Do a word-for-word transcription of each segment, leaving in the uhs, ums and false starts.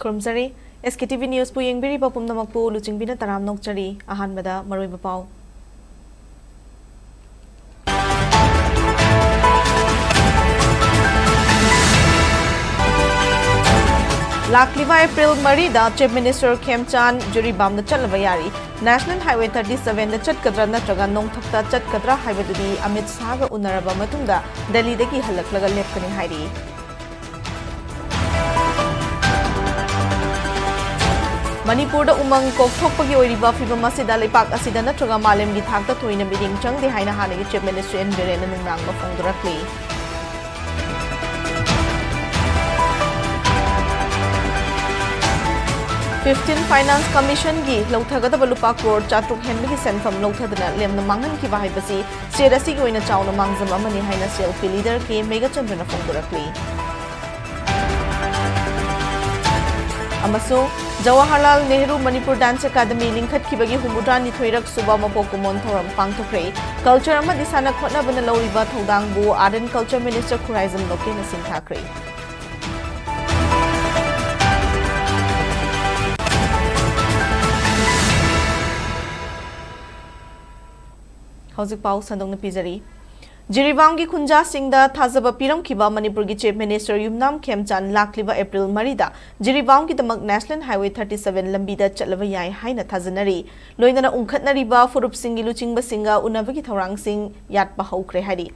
ꯈꯨꯔꯨꯝꯖꯔꯤ꯫ SKTV Newsꯄꯨ ꯌꯦꯡꯕꯤꯔꯤꯕ ꯄꯨꯝꯅꯃꯛꯄꯨ ꯂꯨꯆꯤꯡꯕꯤꯅ ꯇꯔꯥꯝꯅ ꯑꯣꯛꯆꯔꯤ꯫ ꯑꯍꯥꯟꯕꯗ ꯃꯔꯨꯑꯣꯏꯕ ꯄꯥꯎ꯫ ꯂꯥꯛꯂꯤꯕ ꯑꯦꯄ꯭ꯔꯤꯜ ꯃꯔꯤꯗ Chief Minister ꯈꯦꯝꯆꯥꯟ ꯖꯤꯔꯤꯕꯥꯝꯗ ꯆꯠꯂꯕ ꯌꯥꯔꯤ꯫ National Highway thirty sevenꯗ ꯆꯠꯀꯗ꯭ꯔꯥ ꯅꯠꯇ꯭ꯔꯒ ꯅꯣꯡꯊꯛꯇ ꯆꯠꯀꯗ꯭ꯔꯥ ꯍꯥꯏꯕꯗꯨꯗꯤ ꯑꯃꯤꯠ ꯁꯥꯍꯒ ꯎꯅꯔꯕ ꯃꯇꯨꯡꯗ ꯗꯦꯜꯂꯤꯗꯒꯤ ꯍꯜꯂꯛꯂꯒ ꯂꯦꯞꯀꯅꯤ ꯍꯥꯏꯔꯤ꯫ ꯃꯅꯤꯄꯨꯔꯗ ꯎꯃꯪ ꯀꯣꯛꯊꯣꯛꯄꯒꯤ ꯑꯣꯏꯔꯤꯕ ꯐꯤꯕꯝ ꯑꯁꯤꯗ ꯂꯩꯄꯥꯛ ꯑꯁꯤꯗ ꯅꯠꯇ꯭ꯔꯒ ꯃꯥꯂꯦꯝꯒꯤ ꯊꯥꯛꯇ ꯊꯣꯏꯅ ꯃꯤꯠꯌꯦꯡ ꯆꯪꯗꯦ ꯍꯥꯏꯅ ꯍꯥꯟꯅꯒꯤ Chief Minister ꯑꯦꯟ ꯕꯤꯔꯦꯟꯅ ꯅꯨꯡꯅꯥꯡꯕ ꯐꯣꯡꯗꯣꯔꯛꯂꯤ꯫ Fifteen Finance Commissionꯒꯤ ꯂꯧꯊꯒꯗꯕ ꯂꯨꯄꯥ ꯀ꯭ꯔꯣꯔ ꯆꯥꯇ꯭ꯔꯨꯛ ꯍꯦꯟꯕꯒꯤ ꯁꯦꯟꯐꯝ ꯂꯧꯊꯗꯅ ꯂꯦꯝꯅ ꯃꯥꯡꯍꯟꯈꯤꯕ ꯍꯥꯏꯕꯁꯤ state ꯑꯁꯤꯒꯤ ꯑꯣꯏꯅ ꯆꯥꯎꯅ ꯃꯥꯡꯖꯕ ꯑꯃꯅꯤ ꯍꯥꯏꯅ CLP leader ꯀꯦ ꯃꯦꯘꯆꯟꯗ꯭ꯔꯅ ꯐꯣꯡꯗꯣꯔꯛꯂꯤ꯫ ꯑꯃꯁꯨꯡ ꯖꯋꯥꯍꯔꯂꯥꯜ ꯅꯦꯍꯔꯨ ꯃꯅꯤꯄꯨꯔ Dance Academy ꯂꯤꯡꯈꯠꯈꯤꯕꯒꯤ ꯍꯨꯝꯐꯨꯇꯔꯥꯅꯤꯊꯣꯏꯔꯛ ꯁꯨꯕ ꯃꯄꯣꯛ ꯀꯨꯝꯑꯣꯟ ꯊꯧꯔꯝ ꯄꯥꯡꯊꯣꯛꯈ꯭ꯔꯦ꯫ Culture ꯑꯃꯗꯤ ꯁꯥꯟꯅ ꯈꯣꯠꯅꯕꯅ ꯂꯧꯔꯤꯕ ꯊꯧꯗꯥꯡꯕꯨ Art and Culture Minister Khuraijam ꯂꯣꯀꯦꯅ ꯁꯤꯡꯊꯥꯈ꯭ꯔꯦ꯫ ꯍꯧꯖꯤꯛ ꯄꯥꯎ ꯁꯟꯗꯣꯛꯅ ꯄꯤꯖꯔꯤ꯫ ꯖꯤꯔꯤꯕꯥꯝꯒꯤ ꯈꯨꯟꯖꯥꯁꯤꯡꯗ ꯊꯥꯖꯕ ꯄꯤꯔꯝꯈꯤꯕ ꯃꯅꯤꯄꯨꯔꯒꯤ Chief Minister ꯌꯨꯝꯅꯥꯝ ꯈꯦꯝꯆꯥꯟ ꯂꯥꯛꯂꯤꯕ ꯑꯦꯄ꯭ꯔꯤꯜ ꯃꯔꯤꯗ ꯖꯤꯔꯤꯕꯥꯝꯒꯤꯗꯃꯛ National Highway thirty seven ꯂꯝꯕꯤꯗ ꯆꯠꯂꯕ ꯌꯥꯏ ꯍꯥꯏꯅ ꯊꯥꯖꯅꯔꯤ꯫ ꯂꯣꯏꯅꯅ ꯎꯪꯈꯠꯅꯔꯤꯕ ꯐꯨꯔꯨꯞꯁꯤꯡꯒꯤ ꯂꯨꯆꯤꯡꯕꯁꯤꯡꯒ ꯎꯅꯕꯒꯤ ꯊꯧꯔꯥꯡꯁꯤꯡ ꯌꯥꯠꯄ ꯍꯧꯈ꯭ꯔꯦ ꯍꯥꯏꯔꯤ꯫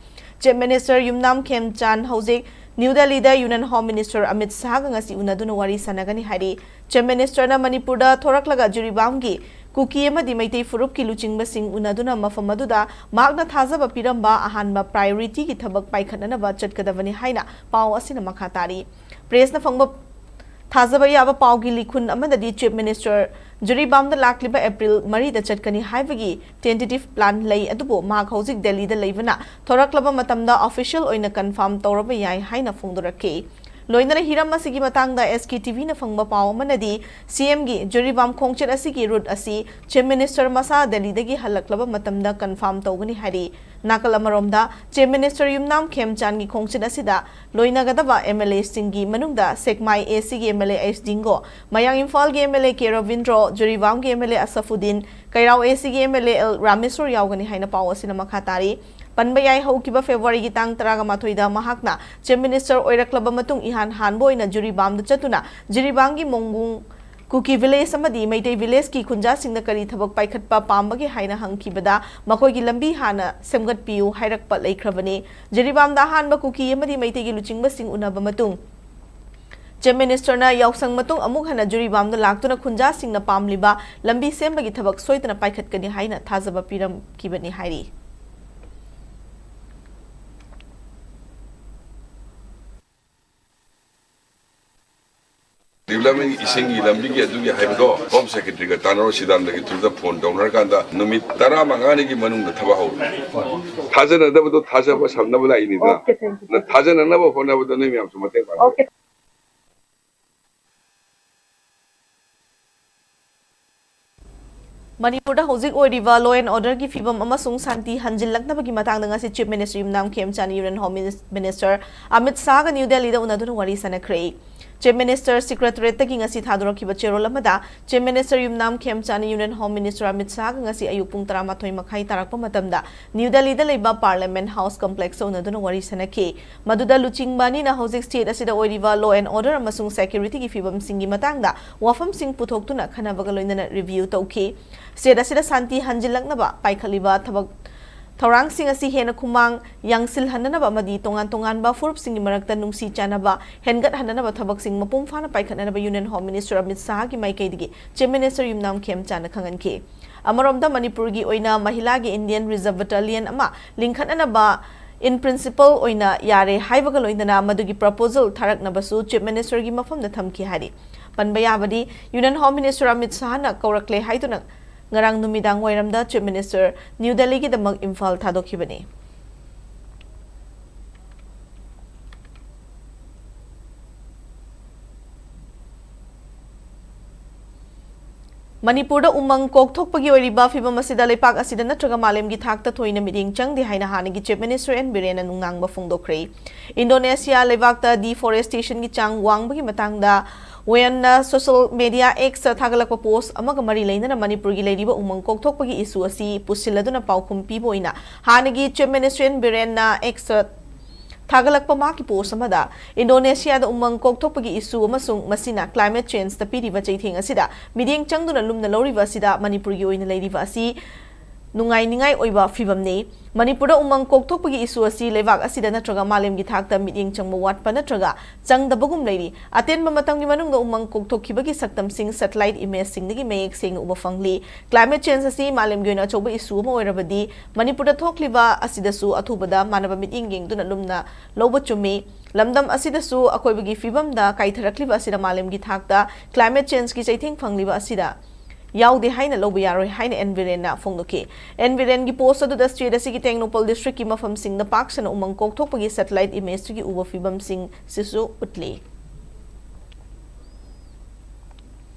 Chief Minister ꯌꯨꯝꯅꯥꯝ ꯈꯦꯝꯆꯥꯟ ꯍꯧꯖꯤꯛ ꯅ꯭ꯌꯨ ꯗꯦꯜꯂꯤꯗ Union Home Minister ꯑꯃꯤꯠ ꯁꯥꯍꯒ ꯉꯁꯤ ꯎꯅꯗꯨꯅ ꯋꯥꯔꯤ ꯁꯥꯟꯅꯒꯅꯤ ꯍꯥꯏꯔꯤ꯫ Chief Ministerꯅ ꯃꯅꯤꯄꯨꯔꯗ ꯊꯣꯔꯛꯂꯒ ꯖꯤꯔꯤꯕꯥꯝꯒꯤ ꯀꯨꯀꯤ ꯑꯃꯗꯤ ꯃꯩꯇꯩ ꯐꯨꯔꯨꯞꯀꯤ ꯂꯨꯆꯤꯡꯕꯁꯤꯡ ꯎꯅꯗꯨꯅ ꯃꯐꯝ ꯑꯗꯨꯗ ꯃꯍꯥꯛꯅ ꯊꯥꯖꯕ ꯄꯤꯔꯝꯕ ꯑꯍꯥꯟꯕ priorityꯒꯤ ꯊꯕꯛ ꯄꯥꯏꯈꯠꯅꯅꯕ ꯆꯠꯀꯗꯕꯅꯤ ꯍꯥꯏꯅ ꯄꯥꯎ ꯑꯁꯤꯅ ꯃꯈꯥ ꯇꯥꯔꯤ꯫ Pressꯅ ꯐꯪꯕ ꯊꯥꯖꯕ ꯌꯥꯕ ꯄꯥꯎꯒꯤ ꯂꯤꯈꯨꯟ ꯑꯃꯗꯗꯤ Chief Minister ꯖꯤꯔꯤꯕꯥꯝꯗ ꯂꯥꯛꯂꯤꯕ ꯑꯦꯄ꯭ꯔꯤꯜ ꯃꯔꯤꯗ ꯆꯠꯀꯅꯤ ꯍꯥꯏꯕꯒꯤ tentative plan ꯂꯩ, ꯑꯗꯨꯕꯨ ꯃꯍꯥꯛ ꯍꯧꯖꯤꯛ ꯗꯦꯜꯂꯤꯗ ꯂꯩꯕꯅ ꯊꯣꯔꯛꯂꯕ ꯃꯇꯝꯗ official ꯑꯣꯏꯅ confirm ꯇꯧꯔꯕ ꯌꯥꯏ ꯍꯥꯏꯅ ꯐꯣꯡꯗꯣꯔꯛꯈꯤ꯫ ꯂꯣꯏꯅꯅ ꯍꯤꯔꯝ ꯑꯁꯤꯒꯤ ꯃꯇꯥꯡꯗ SKTVꯅ ꯐꯪꯕ ꯄꯥꯎ ꯑꯃꯅꯗꯤ CMꯒꯤ ꯖꯤꯔꯤꯕꯥꯝ ꯈꯣꯡꯆꯠ ꯑꯁꯤꯒꯤ route ꯑꯁꯤ Chief Minister ꯃꯁꯥ ꯗꯦꯜꯂꯤꯗꯒꯤ ꯍꯜꯂꯛꯂꯕ ꯃꯇꯝꯗ confirm ꯇꯧꯒꯅꯤ ꯍꯥꯏꯔꯤ꯫ ꯅꯥꯀꯜ ꯑꯃꯔꯣꯝꯗ, Chief Minister ꯌꯨꯝꯅꯥꯝ ꯈꯦꯝꯆꯥꯟꯒꯤ ꯈꯣꯡꯆꯠ ꯑꯁꯤꯗ ꯂꯣꯏꯅꯒꯗꯕ MLAꯁꯤꯡꯒꯤ ꯃꯅꯨꯡꯗ ꯁꯦꯛꯃꯥꯏ ACꯒꯤ MLA H ꯗꯤꯡꯒꯣ, ꯃꯌꯥꯡ ꯏꯝꯐꯥꯜꯒꯤ MLA K ꯔꯕꯤꯟꯗ꯭ꯔꯣ, ꯖꯤꯔꯤꯕꯥꯝꯒꯤ MLA ꯑꯁꯐꯨꯗꯤꯟ, ꯀꯩꯔꯥꯎ ACꯒꯤ MLA L Rameshwor ꯌꯥꯎꯒꯅꯤ ꯍꯥꯏꯅ ꯄꯥꯎ ꯑꯁꯤꯅ ꯃꯈꯥ ꯇꯥꯔꯤ꯫ ꯄꯟꯕ ꯌꯥꯏ, ꯍꯧꯈꯤꯕ Februaryꯒꯤ ꯇꯥꯡ ꯇꯔꯥꯒ ꯃꯥꯊꯣꯏꯗ ꯃꯍꯥꯛꯅ Chief Minister ꯑꯣꯏꯔꯛꯂꯕ ꯃꯇꯨꯡ ꯏꯍꯥꯟ ꯍꯥꯟꯕ ꯑꯣꯏꯅ ꯖꯤꯔꯤꯕꯥꯝꯗ ꯆꯠꯇꯨꯅ ꯖꯤꯔꯤꯕꯥꯝꯒꯤ ꯃꯣꯡꯒꯨꯡ ꯀꯨꯀꯤ village ꯑꯃꯗꯤ ꯃꯩꯇꯩ villageꯀꯤ ꯈꯨꯟꯖꯥꯁꯤꯡꯅ ꯀꯔꯤ ꯊꯕꯛ ꯄꯥꯏꯈꯠꯄ ꯄꯥꯝꯕꯒꯦ ꯍꯥꯏꯅ ꯍꯪꯈꯤꯕꯗ, ꯃꯈꯣꯏꯒꯤ ꯂꯝꯕꯤ ꯍꯥꯟꯅ ꯁꯦꯝꯒꯠꯄꯤꯌꯨ ꯍꯥꯏꯔꯛꯄ ꯂꯩꯈ꯭ꯔꯕꯅꯤ꯫ ꯖꯤꯔꯤꯕꯥꯝꯗ ꯑꯍꯥꯟꯕ ꯀꯨꯀꯤ ꯑꯃꯗꯤ ꯃꯩꯇꯩꯒꯤ ꯂꯨꯆꯤꯡꯕꯁꯤꯡ ꯎꯅꯕ ꯃꯇꯨꯡ, Chief Ministerꯅ ꯌꯥꯎꯁꯪ ꯃꯇꯨꯡ ꯑꯃꯨꯛ ꯍꯟꯅ ꯖꯤꯔꯤꯕꯥꯝꯗ ꯂꯥꯛꯇꯨꯅ ꯈꯨꯟꯖꯥꯁꯤꯡꯅ ꯄꯥꯝꯂꯤꯕ ꯂꯝꯕꯤ ꯁꯦꯝꯕꯒꯤ ꯊꯕꯛ ꯁꯣꯏꯗꯅ ꯄꯥꯏꯈꯠꯀꯅꯤ ꯍꯥꯏꯅ ꯊꯥꯖꯕ ꯄꯤꯔꯝꯈꯤꯕꯅꯤ ꯍꯥꯏꯔꯤ꯫ Development, ꯏꯁꯤꯡꯒꯤ ꯂꯝꯕꯤꯒꯤ ꯑꯗꯨꯒꯤ ꯍꯥꯏꯕꯗꯣ Home Secretaryꯒ ꯇꯥꯟꯅꯔꯣ, ꯁꯤꯗꯥꯝꯗꯒꯤ ꯊ꯭ꯔꯨꯗ ꯐꯣꯟ ꯇꯧꯅꯔꯀꯥꯟꯗ ꯅꯨꯃꯤꯠ ꯇꯔꯥꯃꯉꯥꯅꯤꯒꯤ ꯃꯅꯨꯡꯗ ꯊꯕꯛ ꯍꯧꯔꯅꯤ꯫ ꯊꯥꯖꯅꯗꯕꯗꯣ ꯊꯥꯖꯕ ꯁꯝꯅꯕ ꯂꯥꯛꯏꯅꯤꯗꯅ꯫ Okay, thank you. ꯅ ꯊꯥꯖꯅꯅꯕ ꯍꯣꯠꯅꯕꯗ ꯅꯣꯏ ꯃꯌꯥꯝꯁꯨ ꯃꯇꯦꯡ ꯄꯥꯡꯕꯤꯌꯨ꯫ Okay. ꯃꯅꯤꯄꯨꯔꯗ ꯍꯧꯖꯤꯛ ꯑꯣꯏꯔꯤꯕ law and orderꯒꯤ ꯐꯤꯕꯝ ꯑꯃꯁꯨꯡ ꯁꯥꯟꯇꯤ ꯍꯟꯖꯤꯜꯂꯛꯅꯕꯒꯤ ꯃꯇꯥꯡꯗ ꯉꯁꯤ Chief Minister Yumnam Khemchand Union Home Minis-, Minister Amit ꯁꯥꯍꯒ ꯅ꯭ꯌꯨ ꯗꯦꯜꯂꯤꯗ ꯎꯅꯗꯨꯅ ꯋꯥꯔꯤ ꯁꯥꯟꯅꯈ꯭ꯔꯦ꯫ Chief Minister Secretariatꯇꯒꯤ ꯉꯁꯤ ꯊꯥꯗꯣꯔꯛꯈꯤꯕ ꯆꯦꯔꯣꯜ ꯑꯃꯗ Chief Minister Yumnam Khemchand Union Home Minister Amit ꯁꯥꯍꯒ ꯉꯁꯤ ꯑꯌꯨꯛ ꯄꯨꯡ ꯇꯔꯥꯃꯥꯊꯣꯏ ꯃꯈꯥꯏ ꯇꯥꯔꯛꯄ ꯃꯇꯝꯗ ꯅ꯭ꯌꯨ ꯗꯦꯜꯂꯤꯗ ꯂꯩꯕ Parliament House Complexꯇ ꯎꯅꯗꯨꯅ ꯋꯥꯔꯤ ꯁꯥꯟꯅꯈꯤ꯫ ꯃꯗꯨꯗ ꯂꯨꯆꯤꯡꯕ ꯑꯅꯤꯅ ꯍꯧꯖꯤꯛ state ꯑꯁꯤꯗ ꯑꯣꯏꯔꯤꯕ law and order ꯑꯃꯁꯨꯡ securityꯒꯤ ꯐꯤꯕꯝꯁꯤꯡꯒꯤ ꯃꯇꯥꯡꯗ ꯋꯥꯐꯝꯁꯤꯡ ꯄꯨꯊꯣꯛꯇꯨꯅ ꯈꯟꯅꯕꯒ ꯂꯣꯏꯅꯅ review ꯇꯧꯈꯤ꯫ State ꯑꯁꯤꯗ ꯁꯥꯟꯇꯤ ꯍꯟꯖꯤꯜꯂꯛꯅꯕ ꯄꯥꯏꯈꯠꯂꯤꯕ ꯊꯕꯛ ꯊꯧꯔꯥꯡꯁꯤꯡ ꯑꯁꯤ ꯍꯦꯟꯅ ꯈꯨꯃꯥꯡ ꯌꯥꯡꯁꯤꯜꯍꯟꯅꯅꯕ ꯑꯃꯗꯤ ꯇꯣꯉꯥꯟ ꯇꯣꯉꯥꯟꯕ ꯐꯨꯔꯨꯞꯁꯤꯡꯒꯤ ꯃꯔꯛꯇ ꯅꯨꯡꯁꯤ ꯆꯥꯟꯅꯕ ꯍꯦꯟꯒꯠꯍꯟꯅꯅꯕ ꯊꯕꯛꯁꯤꯡ ꯃꯄꯨꯡ ꯐꯥꯅ ꯄꯥꯏꯈꯠꯅꯅꯕ Union Home Minister ꯑꯃꯤꯠ ꯁꯥꯍꯒꯤ ꯃꯥꯏꯀꯩꯗꯒꯤ Chief Minister ꯌꯨꯝꯅꯥꯝ ꯈꯦꯝꯆꯥꯟꯅ ꯈꯪꯍꯟꯈꯤ꯫ ꯑꯃꯔꯣꯝꯗ, ꯃꯅꯤꯄꯨꯔꯒꯤ ꯑꯣꯏꯅ ꯃꯍꯤꯂꯥꯒꯤ Indian Reserve Battalion ꯑꯃ ꯂꯤꯡꯈꯠꯅꯅꯕ in principle ꯑꯣꯏꯅ ꯌꯥꯔꯦ ꯍꯥꯏꯕꯒ ꯂꯣꯏꯅꯅ ꯃꯗꯨꯒꯤ proposal ꯊꯥꯔꯛꯅꯕꯁꯨ Chief Ministerꯒꯤ ꯃꯐꯝꯗ ꯊꯝꯈꯤ ꯍꯥꯏꯔꯤ꯫ ꯄꯟꯕ ꯌꯥꯕꯗꯤ, Union Home Minister ꯑꯃꯤꯠ ꯁꯥꯍꯅ ꯀꯧꯔꯛꯂꯦ ꯍꯥꯏꯗꯨꯅ ꯉꯔꯥꯡ ꯅꯨꯃꯤꯗꯥꯡ ꯋꯥꯏꯔꯝꯗ Chief Minister ꯅ꯭ꯌꯨ ꯗꯦꯜꯂꯤꯒꯤꯗꯃꯛ ꯏꯝꯐꯥꯜ ꯊꯥꯗꯣꯛꯈꯤꯕꯅꯤ꯫ ꯃꯅꯤꯄꯨꯔꯗ ꯎꯃꯪ ꯀꯣꯛꯊꯣꯛꯄꯒꯤ ꯑꯣꯏꯔꯤꯕ ꯐꯤꯕꯝ ꯑꯁꯤꯗ ꯂꯩꯄꯥꯛ ꯑꯁꯤꯗ ꯅꯠꯇ꯭ꯔꯒ ꯃꯥꯂꯦꯝꯒꯤ ꯊꯥꯛꯇ ꯊꯣꯏꯅ ꯃꯤꯠꯌꯦꯡ ꯆꯪꯗꯦ ꯍꯥꯏꯅ ꯍꯥꯟꯅꯒꯤ Chief Minister ꯑꯦꯟ ꯕꯤꯔꯦꯟꯅ ꯅꯨꯡꯅꯥꯡꯕ ꯐꯣꯡꯗꯣꯛꯈ꯭ꯔꯦ꯫ ꯏꯟꯗꯣꯅꯦꯁꯤꯌꯥ ꯂꯩꯕꯥꯛꯇ deforestationꯒꯤ ꯆꯥꯡ ꯋꯥꯡꯕꯒꯤ ꯃꯇꯥꯡꯗ ꯋꯦꯟꯅ social media Xꯇ ꯊꯥꯒꯠꯂꯛꯄ post ꯑꯃꯒ ꯃꯔꯤ ꯂꯩꯅꯅ ꯃꯅꯤꯄꯨꯔꯒꯤ ꯂꯩꯔꯤꯕ ꯎꯃꯪ ꯀꯣꯛꯊꯣꯛꯄꯒꯤ issue ꯑꯁꯤ ꯄꯨꯁꯤꯜꯂꯗꯨꯅ ꯄꯥꯎꯈꯨꯝ ꯄꯤꯕ ꯑꯣꯏꯅ ꯍꯥꯟꯅꯒꯤ Chief Minister ꯑꯦꯟ ꯕꯤꯔꯦꯟꯅ Xꯇ ꯊꯥꯒꯠꯂꯛꯄ ꯃꯍꯥꯛꯀꯤ post ꯑꯃꯗ, ꯏꯟꯗꯣꯅꯦꯁꯤꯌꯥꯗ ꯎꯃꯪ ꯀꯣꯛꯊꯣꯛꯄꯒꯤ issue ꯑꯃꯁꯨꯡ ꯃꯁꯤꯅ climate changeꯇ ꯄꯤꯔꯤꯕ ꯆꯩꯊꯦꯡ ꯑꯁꯤꯗ ꯃꯤꯠꯌꯦꯡ ꯆꯪꯗꯨꯅ ꯂꯨꯝꯅ ꯂꯧꯔꯤꯕ ꯑꯁꯤꯗ ꯃꯅꯤꯄꯨꯔꯒꯤ ꯑꯣꯏꯅ ꯂꯩꯔꯤꯕ ꯑꯁꯤ ꯅꯨꯡꯉꯥꯏꯅꯤꯡꯉꯥꯏ ꯑꯣꯏꯕ ꯐꯤꯕꯝꯅꯤ꯫ ꯃꯅꯤꯄꯨꯔꯗ ꯎꯃꯪ ꯀꯣꯛꯊꯣꯛꯄꯒꯤ issue ꯑꯁꯤ ꯂꯩꯕꯥꯛ ꯑꯁꯤꯗ ꯅꯠꯇ꯭ꯔꯒ ꯃꯥꯂꯦꯝꯒꯤ ꯊꯥꯛꯇ ꯃꯤꯠꯌꯦꯡ ꯆꯪꯕ ꯋꯥꯠꯄ ꯅꯠꯇ꯭ꯔꯒ ꯆꯪꯗꯕꯒꯨꯝ ꯂꯩꯔꯤ꯫ ꯑꯇꯦꯟꯕ ꯃꯇꯝꯒꯤ ꯃꯅꯨꯡꯗ ꯎꯃꯪ ꯀꯣꯛꯊꯣꯛꯈꯤꯕꯒꯤ ꯁꯛꯇꯝꯁꯤꯡ satellite imageꯁꯤꯡꯗꯒꯤ ꯃꯌꯦꯛ ꯁꯦꯡꯅ ꯎꯕ ꯐꯪꯂꯤ꯫ Climate change ꯑꯁꯤ ꯃꯥꯂꯦꯝꯒꯤ ꯑꯣꯏꯅ ꯑꯆꯧꯕ issue ꯑꯃ ꯑꯣꯏꯔꯕꯗꯤ, ꯃꯅꯤꯄꯨꯔꯗ ꯊꯣꯛꯂꯤꯕ ꯑꯁꯤꯗꯁꯨ ꯑꯊꯨꯕꯗ ꯃꯥꯟꯅꯕ ꯃꯤꯠꯌꯦꯡ ꯌꯦꯡꯗꯨꯅ ꯂꯨꯝꯅ ꯂꯧꯕ ꯆꯨꯝꯃꯤ꯫ ꯂꯝꯗꯝ ꯑꯁꯤꯗꯁꯨ ꯑꯀꯣꯏꯕꯒꯤ ꯐꯤꯕꯝꯗ ꯀꯥꯏꯊꯔꯛꯂꯤꯕ ꯑꯁꯤꯅ ꯃꯥꯂꯦꯝꯒꯤ ꯊꯥꯛꯇ climate changeꯀꯤ ꯆꯩꯊꯦꯡ ꯐꯪꯂꯤꯕ ꯑꯁꯤꯗ ꯌꯥꯎꯗꯦ ꯍꯥꯏꯅ ꯂꯧꯕ ꯌꯥꯔꯣꯏ ꯍꯥꯏꯅ ꯑꯦꯟ ꯕꯤꯔꯦꯟꯅ ꯐꯣꯡꯗꯣꯛꯈꯤ꯫ ꯑꯦꯟ ꯕꯤꯔꯦꯟꯒꯤ post ꯑꯗꯨꯗ state ꯑꯁꯤꯒꯤ ꯇꯦꯡꯅꯧꯄꯜ districtꯀꯤ ꯃꯐꯝꯁꯤꯡꯗ ꯄꯥꯛ ꯁꯟꯅ ꯎꯃꯪ ꯀꯣꯛꯊꯣꯛꯄꯒꯤ satellite imageꯇꯒꯤ ꯎꯕ ꯐꯤꯕꯝꯁꯤꯡꯁꯤꯁꯨ ꯎꯠꯂꯤ꯫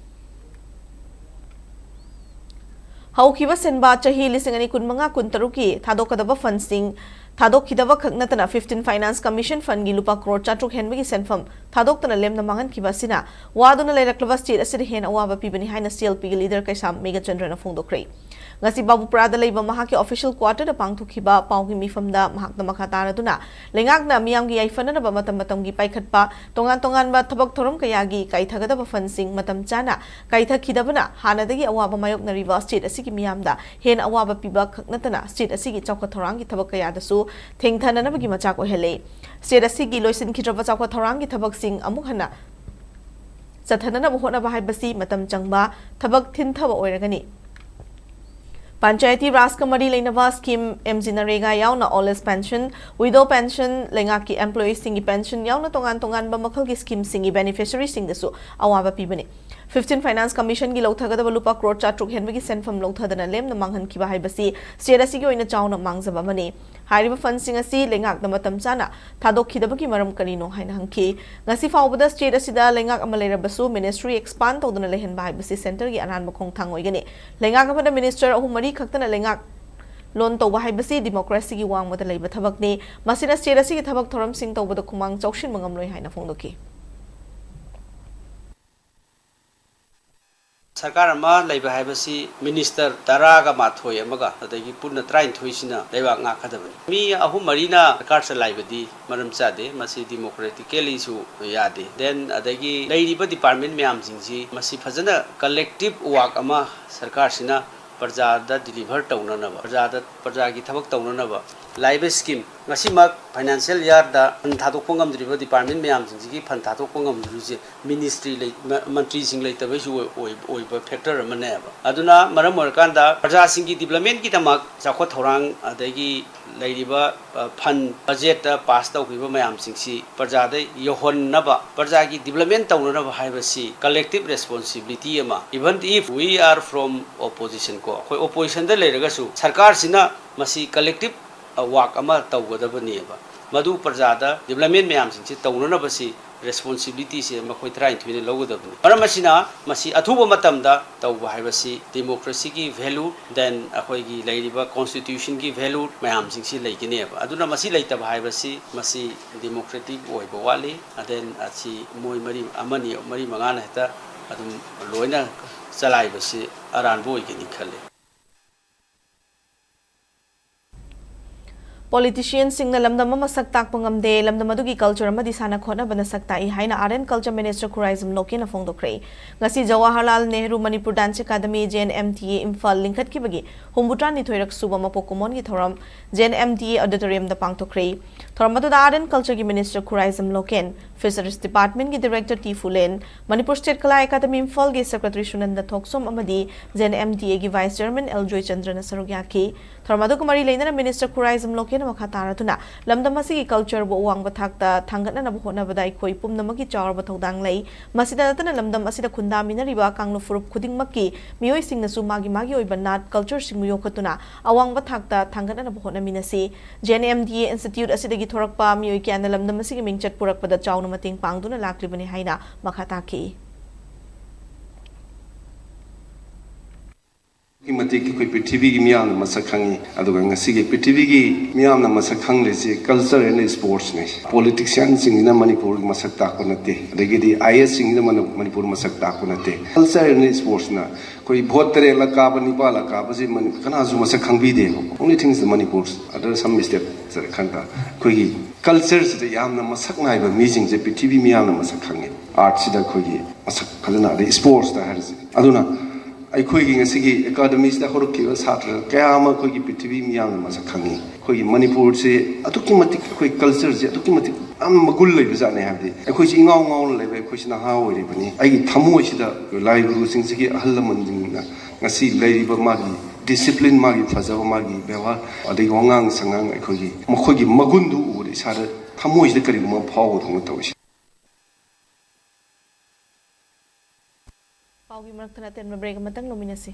ꯍꯧꯈꯤꯕ ꯁꯦꯟꯕꯥ ꯆꯍꯤ ꯂꯤꯁꯤꯡ ꯑꯅꯤ ꯀꯨꯟꯃꯉꯥ ꯀꯨꯟꯇꯔꯨꯛꯀꯤ ꯊꯥꯗꯣꯛꯀꯗꯕ fundꯁꯤꯡ ꯊꯥꯗꯣꯛꯈꯤꯗꯕ ꯈꯛ ꯅꯠꯇꯅ fifteen Finance Commission fundꯀꯤ ꯂꯨꯄꯥ ꯀ꯭ꯔꯣꯔ ꯆꯥꯇ꯭ꯔꯨꯛ ꯍꯦꯟꯕꯒꯤ ꯁꯦꯟꯐꯝ ꯊꯥꯗꯣꯛꯇꯅ ꯂꯦꯝꯅ ꯃꯥꯡꯍꯟꯈꯤꯕ ꯑꯁꯤꯅ ꯋꯥꯗꯨꯅ ꯂꯩꯔꯛꯂꯕ state ꯑꯁꯤꯗ ꯍꯦꯟꯅ ꯑꯋꯥꯕ ꯄꯤꯕꯅꯤ ꯍꯥꯏꯅ CLPꯒꯤ leader ꯀꯩꯁꯥꯝ ꯃꯦꯘꯆꯟꯗ꯭ꯔꯅ ꯐꯣꯡꯗꯣꯛꯈ꯭ꯔꯦ꯫ ꯉꯁꯤ ꯕꯥꯕꯨꯄꯨꯔꯥꯗ ꯂꯩꯕ ꯃꯍꯥꯛꯀꯤ official quarterꯗ ꯄꯥꯡꯊꯣꯛꯈꯤꯕ ꯄꯥꯎꯒꯤ ꯃꯤꯐꯝꯗ ꯃꯍꯥꯛꯅ ꯃꯈꯥ ꯇꯥꯔꯗꯨꯅ ꯂꯩꯉꯥꯛꯅ ꯃꯤꯌꯥꯝꯒꯤ ꯌꯥꯏꯐꯅꯅꯕ ꯃꯇꯝ ꯃꯇꯝꯒꯤ ꯄꯥꯏꯈꯠꯄ ꯇꯣꯉꯥꯟ ꯇꯣꯉꯥꯟꯕ ꯊꯕꯛ ꯊꯧꯔꯝ ꯀꯌꯥꯒꯤ ꯀꯥꯏꯊꯒꯗꯕ fundꯁꯤꯡ ꯃꯇꯝ ꯆꯥꯅ ꯀꯥꯏꯊꯈꯤꯗꯕꯅ ꯍꯥꯟꯅꯗꯒꯤ ꯑꯋꯥꯕ ꯃꯥꯌꯣꯛꯅꯔꯤꯕ state ꯑꯁꯤꯒꯤ ꯃꯤꯌꯥꯝꯗ ꯍꯦꯟꯅ ꯑꯋꯥꯕ ꯄꯤꯕ ꯈꯛ ꯅꯠꯇꯅ state ꯑꯁꯤꯒꯤ ꯆꯥꯎꯈꯠ ꯊꯧꯔꯥꯡꯒꯤ ꯊꯕꯛ ꯀꯌꯥꯗꯁꯨ ꯊꯦꯡꯊꯅꯅꯕꯒꯤ ꯃꯆꯥꯛ ꯑꯣꯏꯍꯜꯂꯦ꯫ State ꯑꯁꯤꯒꯤ ꯂꯣꯏꯁꯤꯟꯈꯤꯗ꯭ꯔꯕ ꯆꯥꯎꯈꯠ ꯊꯧꯔꯥꯡꯒꯤ ꯊꯕꯛꯁꯤꯡ ꯑꯃꯨꯛ ꯍꯟꯅ ꯆꯠꯊꯅꯅꯕ ꯍꯣꯠꯅꯕ ꯍꯥꯏꯕꯁꯤ ꯃꯇꯝ ꯆꯪꯕ ꯊꯕꯛ ꯊꯤꯟꯊꯕ ꯑꯣꯏꯔꯒꯅꯤ꯫ ꯄꯟꯆꯥꯌꯇꯤ ꯔꯥꯖꯀ ꯃꯔꯤ ꯂꯩꯅꯕ scheme, MGNREGA ꯌꯥꯎꯅ old age pension, widow pension, ꯂꯩꯉꯥꯛꯀꯤ employeeꯁꯤꯡꯒꯤ pension ꯌꯥꯎꯅ ꯇꯣꯉꯥꯟ ꯇꯣꯉꯥꯟꯕ ꯃꯈꯜꯒꯤ schemeꯁꯤꯡꯒꯤ beneficiaryꯁꯤꯡꯗꯁꯨ ꯑꯋꯥꯕ ꯄꯤꯕꯅꯤ꯫ Fifteen Finance Commissionꯒꯤ ꯂꯧꯊꯒꯗꯕ ꯂꯨꯄꯥ ꯀ꯭ꯔꯣꯔ ꯆꯥꯇ꯭ꯔꯨꯛ ꯍꯦꯟꯕꯒꯤ ꯁꯦꯟꯐꯝ ꯂꯧꯊꯗꯅ ꯂꯦꯝꯅ ꯃꯥꯡꯍꯟꯈꯤꯕ ꯍꯥꯏꯕꯁꯤ state ꯑꯁꯤꯒꯤ ꯑꯣꯏꯅ ꯆꯥꯎꯅ ꯃꯥꯡꯖꯕ ꯑꯃꯅꯤ꯫ ꯍꯥꯏꯔꯤꯕ fundꯁꯤꯡ ꯑꯁꯤ ꯂꯩꯉꯥꯛꯅ ꯃꯇꯝ ꯆꯥꯅ ꯊꯥꯗꯣꯛꯈꯤꯗꯕꯒꯤ ꯃꯔꯝ ꯀꯔꯤꯅꯣ ꯍꯥꯏꯅ ꯍꯪꯈꯤ꯫ ꯉꯁꯤ ꯐꯥꯎꯕꯗ state ꯑꯁꯤꯗ ꯂꯩꯉꯥꯛ ꯑꯃ ꯂꯩꯔꯕꯁꯨ ministry expand ꯇꯧꯗꯅ ꯂꯩꯍꯟꯕ ꯍꯥꯏꯕꯁꯤ centreꯒꯤ ꯑꯔꯥꯟꯕ ꯈꯣꯡꯊꯥꯡ ꯑꯣꯏꯒꯅꯤ꯫ ꯂꯩꯉꯥꯛ ꯑꯃꯗ minister ꯑꯍꯨꯝ ꯃꯔꯤ ꯈꯛꯇꯅ ꯂꯩꯉꯥꯛ ꯂꯣꯟ ꯇꯧꯕ ꯍꯥꯏꯕꯁꯤ democracyꯒꯤ ꯋꯥꯡꯃꯗ ꯂꯩꯕ ꯊꯕꯛꯅꯤ꯫ ꯃꯁꯤꯅ state ꯑꯁꯤꯒꯤ ꯊꯕꯛ ꯊꯧꯔꯝꯁꯤꯡ ꯇꯧꯕꯗ ꯈꯨꯃꯥꯡ ꯆꯥꯎꯁꯤꯟꯕ ꯉꯝꯂꯣꯏ ꯍꯥꯏꯅ ꯐꯣꯡꯗꯣꯛꯈꯤ꯫ ꯁꯔꯀꯥꯔ ꯑꯃ ꯂꯩꯕ ꯍꯥꯏꯕꯁꯤ minister ꯇꯔꯥꯒ ꯃꯥꯊꯣꯏ ꯑꯃꯒ ꯑꯗꯒꯤ ꯄꯨꯟꯅ ꯇꯔꯥꯅꯤꯊꯣꯏꯁꯤꯅ ꯂꯩꯕꯥꯛ ꯉꯥꯛꯀꯗꯕꯅꯤ꯫ ꯃꯤ ꯑꯍꯨꯝ ꯃꯔꯤꯅ ꯁꯔꯀꯥꯔ ꯆꯂꯥꯏꯕꯗꯤ ꯃꯔꯝ ꯆꯥꯗꯦ, ꯃꯁꯤ democraticallyꯁꯨ ꯌꯥꯗꯦ꯫ Then ꯑꯗꯒꯤ ꯂꯩꯔꯤꯕ department ꯃꯌꯥꯝꯁꯤꯡꯁꯤ ꯃꯁꯤ ꯐꯖꯅ collective work ꯑꯃ ꯁꯔꯀꯥꯔꯁꯤꯅ ꯄ꯭ꯔꯖꯥꯗ deliver ꯇꯧꯅꯅꯕ, ꯄ꯭ꯔꯖꯥꯗ, ꯄ꯭ꯔꯖꯥꯒꯤ ꯊꯕꯛ ꯇꯧꯅꯅꯕ ꯂꯥꯛꯏꯕ scheme, ꯉꯁꯤꯃꯛ financial yearꯗ fund ꯊꯥꯗꯣꯛꯄ ꯉꯝꯗ꯭ꯔꯤꯕ department ꯃꯌꯥꯝꯁꯤꯡꯁꯤꯒꯤ fund ꯊꯥꯗꯣꯛꯄ ꯉꯝꯗ꯭ꯔꯤꯕꯁꯦ ministry ꯂꯩ-, ꯃ-, ꯃꯟꯇ꯭ꯔꯤꯁꯤꯡ ꯂꯩꯇꯕꯩꯁꯨ ꯑꯣꯏ-, ꯑꯣꯏ-, ꯑꯣꯏꯕ factor ꯑꯃꯅꯦꯕ꯫ ꯑꯗꯨꯅ ꯃꯔꯝ ꯑꯣꯏꯔꯀꯥꯟꯗ ꯄ꯭ꯔꯖꯥꯁꯤꯡꯒꯤ developmentꯀꯤꯗꯃꯛ ꯆꯥꯎꯈꯠ ꯊꯧꯔꯥꯡ ꯑꯗꯒꯤ ꯂꯩꯔꯤꯕ, ꯑ, fund budgetꯇ pass ꯇꯧꯈꯤꯕ ꯃꯌꯥꯝꯁꯤꯡꯁꯤ ꯄ꯭ꯔꯖꯥꯗ ꯌꯧꯍꯟꯅꯕ, ꯄ꯭ꯔꯖꯥꯒꯤ development ꯇꯧꯅꯅꯕ ꯍꯥꯏꯕꯁꯤ collective responsibility ꯑꯃ, even if we are from opposition ꯀꯣ, ꯑꯩꯈꯣꯏ oppositionꯗ ꯂꯩꯔꯒꯁꯨ ꯁꯔꯀꯥꯔꯁꯤꯅ ꯃꯁꯤ collective, ꯑ, work ꯑꯃ ꯇꯧꯒꯗꯕꯅꯦꯕ꯫ ꯃꯗꯨ ꯄ꯭ꯔꯖꯥꯗ development ꯃꯌꯥꯝꯁꯤꯡꯁꯤ ꯇꯧꯅꯅꯕꯁꯤ responsibilityꯁꯦ ꯃꯈꯣꯏ ꯇꯔꯥꯅꯤꯊꯣꯏꯅ ꯂꯧꯒꯗꯕꯅꯤ꯫ ꯃꯔꯝ ꯑꯁꯤꯅ ꯃꯁꯤ ꯑꯊꯨꯕ ꯃꯇꯝꯗ ꯇꯧꯕ ꯍꯥꯏꯕꯁꯤ democracyꯒꯤ value, then ꯑꯩꯈꯣꯏꯒꯤ ꯂꯩꯔꯤꯕ constitutionꯒꯤ value ꯃꯌꯥꯝꯁꯤꯡꯁꯤ ꯂꯩꯒꯅꯦꯕ꯫ ꯑꯗꯨꯅ ꯃꯁꯤ ꯂꯩꯇꯕ ꯍꯥꯏꯕꯁꯤ ꯃꯁꯤ democratic ꯑꯣꯏꯕ ꯋꯥꯠꯂꯤ꯫ Then ꯑꯁꯤ ꯃꯣꯏ ꯃꯔꯤ, ꯑꯃꯅꯤ, ꯃꯔꯤ ꯃꯉꯥꯅ ꯍꯦꯛꯇ ꯑꯗꯨꯝ ꯂꯣꯏꯅ ꯆꯂꯥꯏꯕꯁꯤ ꯑꯔꯥꯟꯕ ꯑꯣꯏꯒꯅꯤ ꯈꯜꯂꯤ꯫ Politicianꯁꯤꯡꯅ ꯂꯝꯗꯝ ꯑꯃ ꯁꯛ ꯇꯥꯛꯄ ꯉꯝꯗꯦ, ꯂꯝꯗꯝ ꯑꯗꯨꯒꯤ culture ꯑꯃꯗꯤ ꯁꯥꯟꯅ ꯈꯣꯠꯅꯕꯅ ꯁꯛ ꯇꯥꯛꯏ ꯍꯥꯏꯅ Art and Culture Minister Khuraijam ꯂꯣꯀꯦꯟꯅ ꯐꯣꯡꯗꯣꯛꯈ꯭ꯔꯦ꯫ ꯉꯁꯤ Jawaharlal Nehru Manipur Dance Academy, J N M D A, Imphal ꯂꯤꯡꯈꯠꯈꯤꯕꯒꯤ ꯍꯨꯝꯐꯨꯇꯔꯥꯅꯤꯊꯣꯏꯔꯛ ꯁꯨꯕ ꯃꯄꯣꯛ ꯀꯨꯝꯑꯣꯟꯒꯤ ꯊꯧꯔꯝ J N M D A Auditoriumꯗ ꯄꯥꯡꯊꯣꯛꯈ꯭ꯔꯦ꯫ ꯊꯧꯔꯝ ꯑꯗꯨꯗ Art and Cultureꯒꯤ Minister ꯈꯨꯔꯥꯏꯖꯝ ꯂꯣꯀꯦꯟ, Fisheries Departmentꯀꯤ Director T Phulen, Manipur State Kala Academy ꯏꯝꯐꯥꯜꯒꯤ Secretary ꯁꯨꯅꯟꯗ ꯊꯣꯛꯆꯣꯝ ꯑꯃꯗꯤ J N M D Aꯒꯤ Vice Chairman L ꯖꯣꯏꯆꯟꯗ꯭ꯔꯅ ꯁꯔꯨꯛ ꯌꯥꯈꯤ꯫ ꯊꯧꯔꯝ ꯑꯗꯨꯒ ꯃꯔꯤ ꯂꯩꯅꯅ Minister ꯈꯨꯔꯥꯏꯖꯝ ꯂꯣꯀꯦꯟ ꯃꯈꯥ ꯇꯥꯔꯗꯨꯅ, ꯂꯝꯗꯝ ꯑꯁꯤꯒꯤ cultureꯕꯨ ꯑꯋꯥꯡꯕ ꯊꯥꯛꯇ ꯊꯥꯡꯒꯠꯅꯅꯕ ꯍꯣꯠꯅꯕꯗ ꯑꯩꯈꯣꯏ ꯄꯨꯝꯅꯃꯛꯀꯤ ꯆꯥꯎꯔꯕ ꯊꯧꯗꯥꯡ ꯂꯩ꯫ ꯃꯁꯤꯗ ꯅꯠꯇꯅ ꯂꯝꯗꯝ ꯑꯁꯤꯗ ꯈꯨꯟꯗꯥꯃꯤꯟꯅꯔꯤꯕ ꯀꯥꯡꯂꯨꯞ ꯐꯨꯔꯨꯞ ꯈꯨꯗꯤꯡꯃꯛꯀꯤ ꯃꯤꯑꯣꯏꯁꯤꯡꯅꯁꯨ ꯃꯥꯒꯤ ꯃꯥꯒꯤ ꯑꯣꯏꯕ ꯅꯥꯠ cultureꯁꯤꯡꯕꯨ ꯌꯣꯛꯈꯠꯇꯨꯅ ꯑꯋꯥꯡꯕ ꯊꯥꯛꯇ ꯊꯥꯡꯒꯠꯅꯅꯕ ꯍꯣꯠꯅꯃꯤꯟꯅꯁꯤ꯫ J N M D A Institute ꯑꯁꯤꯗꯒꯤ ꯊꯣꯔꯛꯄ ꯃꯤꯑꯣꯏ ꯀꯌꯥꯅ ꯂꯝꯗꯝ ꯑꯁꯤꯒꯤ ꯃꯤꯡꯆꯠ ꯄꯨꯔꯛꯄꯗ ꯆꯥꯎꯅ ꯃꯇꯦꯡ ꯄꯥꯡꯗꯨꯅ ꯂꯥꯛꯂꯤꯕꯅꯤ ꯍꯥꯏꯅ ꯃꯈꯥ ꯇꯥꯈꯤ꯫ ꯑꯗꯨꯛꯀꯤ ꯃꯇꯤꯛ ꯑꯩꯈꯣꯏ ꯄ꯭ꯔꯤꯊꯤꯕꯤꯒꯤ ꯃꯤꯌꯥꯝꯅ ꯃꯁꯛ ꯈꯪꯉꯤ꯫ ꯑꯗꯨꯒ ꯉꯁꯤꯒꯤ ꯄ꯭ꯔꯤꯊꯤꯕꯤꯒꯤ ꯃꯤꯌꯥꯝꯅ ꯃꯁꯛ ꯈꯪꯂꯤꯁꯤ culture and sportsꯅꯤ꯫ Politicianꯁꯤꯡꯁꯤꯅ ꯃꯅꯤꯄꯨꯔꯒꯤ ꯃꯁꯛ ꯇꯥꯛꯄ ꯅꯠꯇꯦ, ꯑꯗꯒꯤꯗꯤ I A Sꯁꯤꯡꯁꯤꯅ ꯃꯅ- ꯃꯅꯤꯄꯨꯔ ꯃꯁꯛ ꯇꯥꯛꯄ ꯅꯠꯇꯦ꯫ Culture and sportsꯅ ꯑꯩꯈꯣꯏ vote ꯇꯔꯦꯠꯂꯛ ꯀꯥꯕ, ꯅꯤꯄꯥꯜꯂꯛ ꯀꯥꯕꯁꯤ ꯃꯅꯤ- ꯀꯅꯥꯁꯨ ꯃꯁꯛ ꯈꯪꯕꯤꯗꯦꯕ꯫ Only things Manipur, other some state ꯈꯔ ꯈꯟꯗ ꯑꯩꯈꯣꯏꯒꯤ cultureꯁꯤꯗ ꯌꯥꯝꯅ ꯃꯁꯛ ꯅꯥꯏꯕ ꯃꯤꯁꯤꯡꯁꯦ ꯄ꯭ꯔꯤꯊꯤꯕꯤ ꯃꯤꯌꯥꯝꯅ ꯃꯁꯛ ꯈꯪꯉꯦ꯫ Artꯁꯤꯗ ꯑꯩꯈꯣꯏꯒꯤ ꯃꯁꯛ ꯐꯖꯅ, ꯑꯗꯩ sportsꯇ ꯍꯥꯏꯔꯤꯁꯦ꯫ ꯑꯗꯨꯅ ꯑꯩꯈꯣꯏꯒꯤ ꯉꯁꯤꯒꯤ academyꯁꯤꯗ ꯍꯧꯔꯛꯈꯤꯕ ꯁꯥꯇ꯭ꯔ ꯀꯌꯥ ꯑꯃ ꯑꯩꯈꯣꯏꯒꯤ ꯄ꯭ꯔꯤꯊꯤꯕꯤ ꯃꯤꯌꯥꯝꯅ ꯃꯁꯛ ꯈꯪꯉꯤ꯫ ꯑꯩꯈꯣꯏꯒꯤ ꯃꯅꯤꯄꯨꯔꯁꯦ ꯑꯗꯨꯛꯀꯤ ꯃꯇꯤꯛ, ꯑꯩꯈꯣꯏ cultureꯁꯦ ꯑꯗꯨꯛꯀꯤ ꯃꯇꯤꯛ ꯌꯥꯝ ꯃꯒꯨꯟ ꯂꯩꯕ ꯖꯥꯠꯅꯤ꯫ ꯍꯥꯏꯕꯗꯤ ꯑꯩꯈꯣꯏꯁꯤ ꯏꯉꯥꯎ ꯉꯥꯎꯅ ꯂꯩꯕ, ꯑꯩꯈꯣꯏꯁꯤ ꯅꯍꯥ ꯑꯣꯏꯔꯤꯕꯅꯤ꯫ ꯑꯩꯒꯤ ꯊꯃꯣꯏꯁꯤꯗ ꯂꯥꯏ ꯒꯨꯔꯨꯁꯤꯡꯁꯤꯒꯤ ꯑꯍꯜ ꯂꯃꯟꯁꯤꯡꯅ ꯉꯁꯤ ꯂꯩꯔꯤꯕ ꯃꯥꯒꯤ discipline, ꯃꯥꯒꯤ ꯐꯖꯕ, ꯃꯥꯒꯤ ꯕꯦꯕꯥꯔ, ꯑꯗꯒꯤ ꯋꯥꯉꯥꯡ ꯁꯉꯥꯡ, ꯑꯩꯈꯣꯏꯒꯤ ꯃꯈꯣꯏꯒꯤ ꯃꯒꯨꯟꯗꯨ ꯎꯕꯗ ꯏꯁꯥꯗ ꯊꯃꯣꯏꯁꯤꯗ ꯀꯔꯤꯒꯨꯝꯕ ꯑꯃ ꯐꯥꯎꯕꯗꯧꯅ ꯇꯧꯏ꯫ ꯄꯥꯎꯒꯤ ꯃꯔꯛꯇ ꯑꯇꯦꯟꯕ break ꯑꯃꯇꯪ ꯂꯧꯃꯤꯟꯅꯁꯤ꯫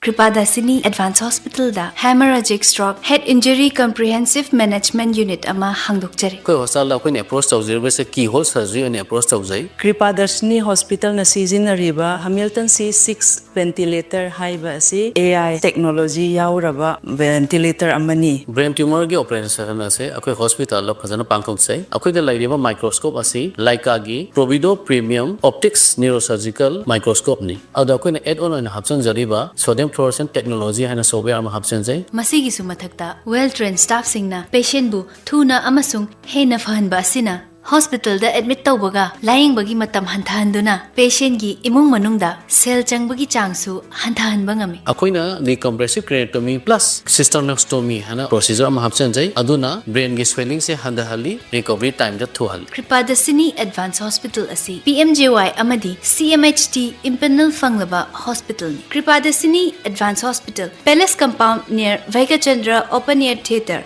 ꯀ꯭ꯔꯤꯄꯥꯗꯥꯁꯤꯅꯤ ꯑꯦꯗꯚꯥꯟꯁ ꯍꯣꯁꯄꯤꯇꯥꯜꯗ hemorrhagic stroke head injury comprehensive management unit ꯑꯃ ꯍꯥꯡꯗꯣꯛꯆꯔꯤ꯫ ꯑꯩꯈꯣꯏ ꯍꯣꯁꯄꯤꯇꯥꯜꯗ ꯑꯩꯈꯣꯏꯅ ꯑꯦꯄ꯭ꯔꯣꯁ ꯇꯧꯖꯔꯤꯕꯁꯦ keyhole surgery ꯑꯣꯏꯅ ꯑꯦꯄ꯭ꯔꯣꯁ ꯇꯧꯖꯩ꯫ ꯀ꯭ꯔꯤꯄꯥꯗꯔꯁꯤꯅꯤ ꯍꯣꯁꯄꯤꯇꯥꯜꯅ ꯁꯤꯖꯤꯟꯅꯔꯤꯕ ꯍꯃꯤꯜꯇꯟ ꯁꯤ ꯁꯤꯛꯁ ventilator ꯍꯥꯏꯕ ꯑꯁꯤ A I technology ꯌꯥꯎꯔꯕ ventilator ꯑꯃꯅꯤ꯫ Brain tumorꯒꯤ operation ꯑꯁꯦ ꯑꯩꯈꯣꯏ ꯍꯣꯁꯄꯤꯇꯥꯜꯗ ꯐꯖꯅ ꯄꯥꯡꯊꯣꯛꯆꯩ꯫ ꯑꯩꯈꯣꯏꯗ ꯂꯩꯔꯤꯕ microscope ꯑꯁꯤ Leicaꯒꯤ Provido Premium Optics Neurosurgical Microscopeꯅꯤ꯫ ꯑꯗꯣ ꯑꯩꯈꯣꯏꯅ add on ꯑꯣꯏꯅ ꯍꯥꯞꯆꯤꯟꯖꯔꯤꯕ sodium fluorescent technology ꯍꯥꯏꯅ software ꯑꯃ ꯍꯥꯞꯆꯤꯟꯖꯩ꯫ ꯃꯁꯤꯒꯤꯁꯨ ꯃꯊꯛꯇ well trained staffꯁꯤꯡꯅ patientꯕꯨ ꯊꯨꯅ ꯑꯃꯁꯨꯡ ꯍꯦꯟꯅ ꯐꯍꯟꯕ ꯑꯁꯤꯅ ꯍꯣꯁꯄꯤꯇꯥꯜꯗ ꯑꯦꯗꯃꯤꯠ ꯇꯧꯕꯒ ꯂꯥꯌꯦꯡꯕꯒꯤ ꯃꯇꯝ ꯍꯟꯊꯍꯟꯗꯨꯅ ꯄꯦꯁꯦꯟꯒꯤ ꯏꯃꯨꯡ ꯃꯅꯨꯡꯗ ꯁꯦꯜ ꯆꯪꯕꯒꯤ ꯆꯥꯡꯁꯨ ꯍꯟꯊꯍꯟꯕ ꯉꯝꯃꯤ꯫ ꯑꯩꯈꯣꯏꯅ decompressive craniotomy plus cysternectomy ꯍꯥꯏꯅ procedure ꯑꯃ ꯍꯥꯞꯆꯤꯟꯖꯩ꯫ ꯑꯗꯨꯅ brainꯒꯤ swellingꯁꯦ ꯍꯟꯊꯍꯜꯂꯤ, recovery timeꯗ ꯊꯨꯍꯜꯂꯤ꯫ ꯀ꯭ꯔꯤꯄꯥꯗꯁꯤꯅꯤ ꯑꯦꯗꯚꯥꯟꯁ ꯍꯣꯁꯄꯤꯇꯥꯜ ꯑꯁꯤ ꯄꯤ ꯑꯦꯝ ꯖꯦ ꯋꯥꯏ ꯑꯃꯗꯤ ꯁꯤ ꯑꯦꯝ ꯑꯩꯆ ꯇꯤ empanel ꯐꯪꯂꯕ ꯍꯣꯁꯄꯤꯇꯥꯜꯅꯤ꯫ ꯀ꯭ꯔꯤꯄꯥꯗꯁꯤꯅꯤ advance hospital, Palace Compound near Bhaikyachandra Open Air Theatre,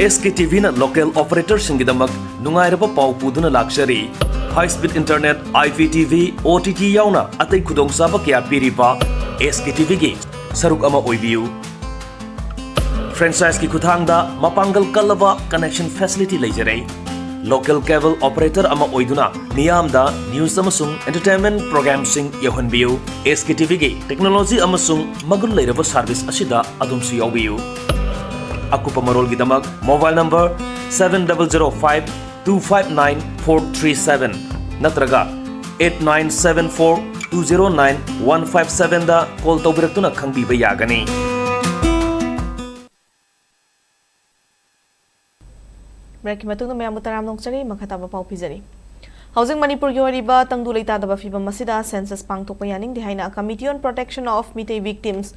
S K T ꯚꯤꯅ local operatorꯁꯤꯡꯒꯤꯗꯃꯛ ꯅꯨꯡꯉꯥꯏꯔꯕ ꯄꯥꯎ ꯄꯨꯗꯨꯅ ꯂꯥꯛꯆꯔꯤ꯫ High speed internet, I P T V, O T T ꯌꯥꯎꯅ ꯑꯇꯩ ꯈꯨꯗꯣꯡꯆꯥꯕ ꯀꯌꯥ ꯄꯤꯔꯤꯕ ꯑꯦꯁ ꯀꯦ ꯇꯤ ꯚꯤꯒꯤ ꯁꯔꯨꯛ ꯑꯃ ꯑꯣꯏꯕꯤꯌꯨ꯫ Franchiseꯀꯤ ꯈꯨꯠꯊꯥꯡꯗ ꯃꯄꯥꯡꯒꯜ ꯀꯜꯂꯕ connection facility ꯂꯩꯖꯔꯦ꯫ Local cable operator ꯑꯃ ꯑꯣꯏꯗꯨꯅ ꯃꯤꯌꯥꯝꯗ news ꯑꯃꯁꯨꯡ entertainment programmeꯁꯤꯡ ꯌꯧꯍꯟꯕꯤꯌꯨ꯫ ꯑꯦꯁ ꯀꯦ ꯇꯤ ꯚꯤꯒꯤ technology ꯑꯃꯁꯨꯡ ꯃꯒꯨꯟ ꯂꯩꯔꯕ service ꯑꯁꯤꯗ ꯑꯗꯣꯝꯁꯨ ꯌꯥꯎꯕꯤꯌꯨ꯫ ꯑꯀꯨꯞꯄ ꯃꯔꯣꯜꯒꯤꯗꯃꯛ mobile number seven double zero five two five nine four three seven ꯅꯠꯇ꯭ꯔꯒ eight nine seven four two zero nine one five sevenꯗ call ꯇꯧꯕꯤꯔꯛꯇꯨꯅ ꯈꯪꯕꯤꯕ ꯌꯥꯒꯅꯤ꯫ Breakꯀꯤ ꯃꯇꯨꯡꯗ ꯃꯌꯥꯝꯕꯨ ꯇꯔꯥꯝꯅ ꯑꯣꯛꯆꯔꯤ꯫ ꯃꯈꯥ ꯇꯥꯕ ꯄꯥꯎ ꯄꯤꯖꯔꯤ꯫ ꯍꯧꯖꯤꯛ ꯃꯅꯤꯄꯨꯔꯒꯤ ꯑꯣꯏꯔꯤꯕ ꯇꯪꯗꯨ ꯂꯩꯇꯥꯗꯕ ꯐꯤꯕꯝ ꯑꯁꯤꯗ census ꯄꯥꯡꯊꯣꯛꯄ ꯌꯥꯅꯤꯡꯗꯦ ꯍꯥꯏꯅ Committee on Protection of Meitei Victims,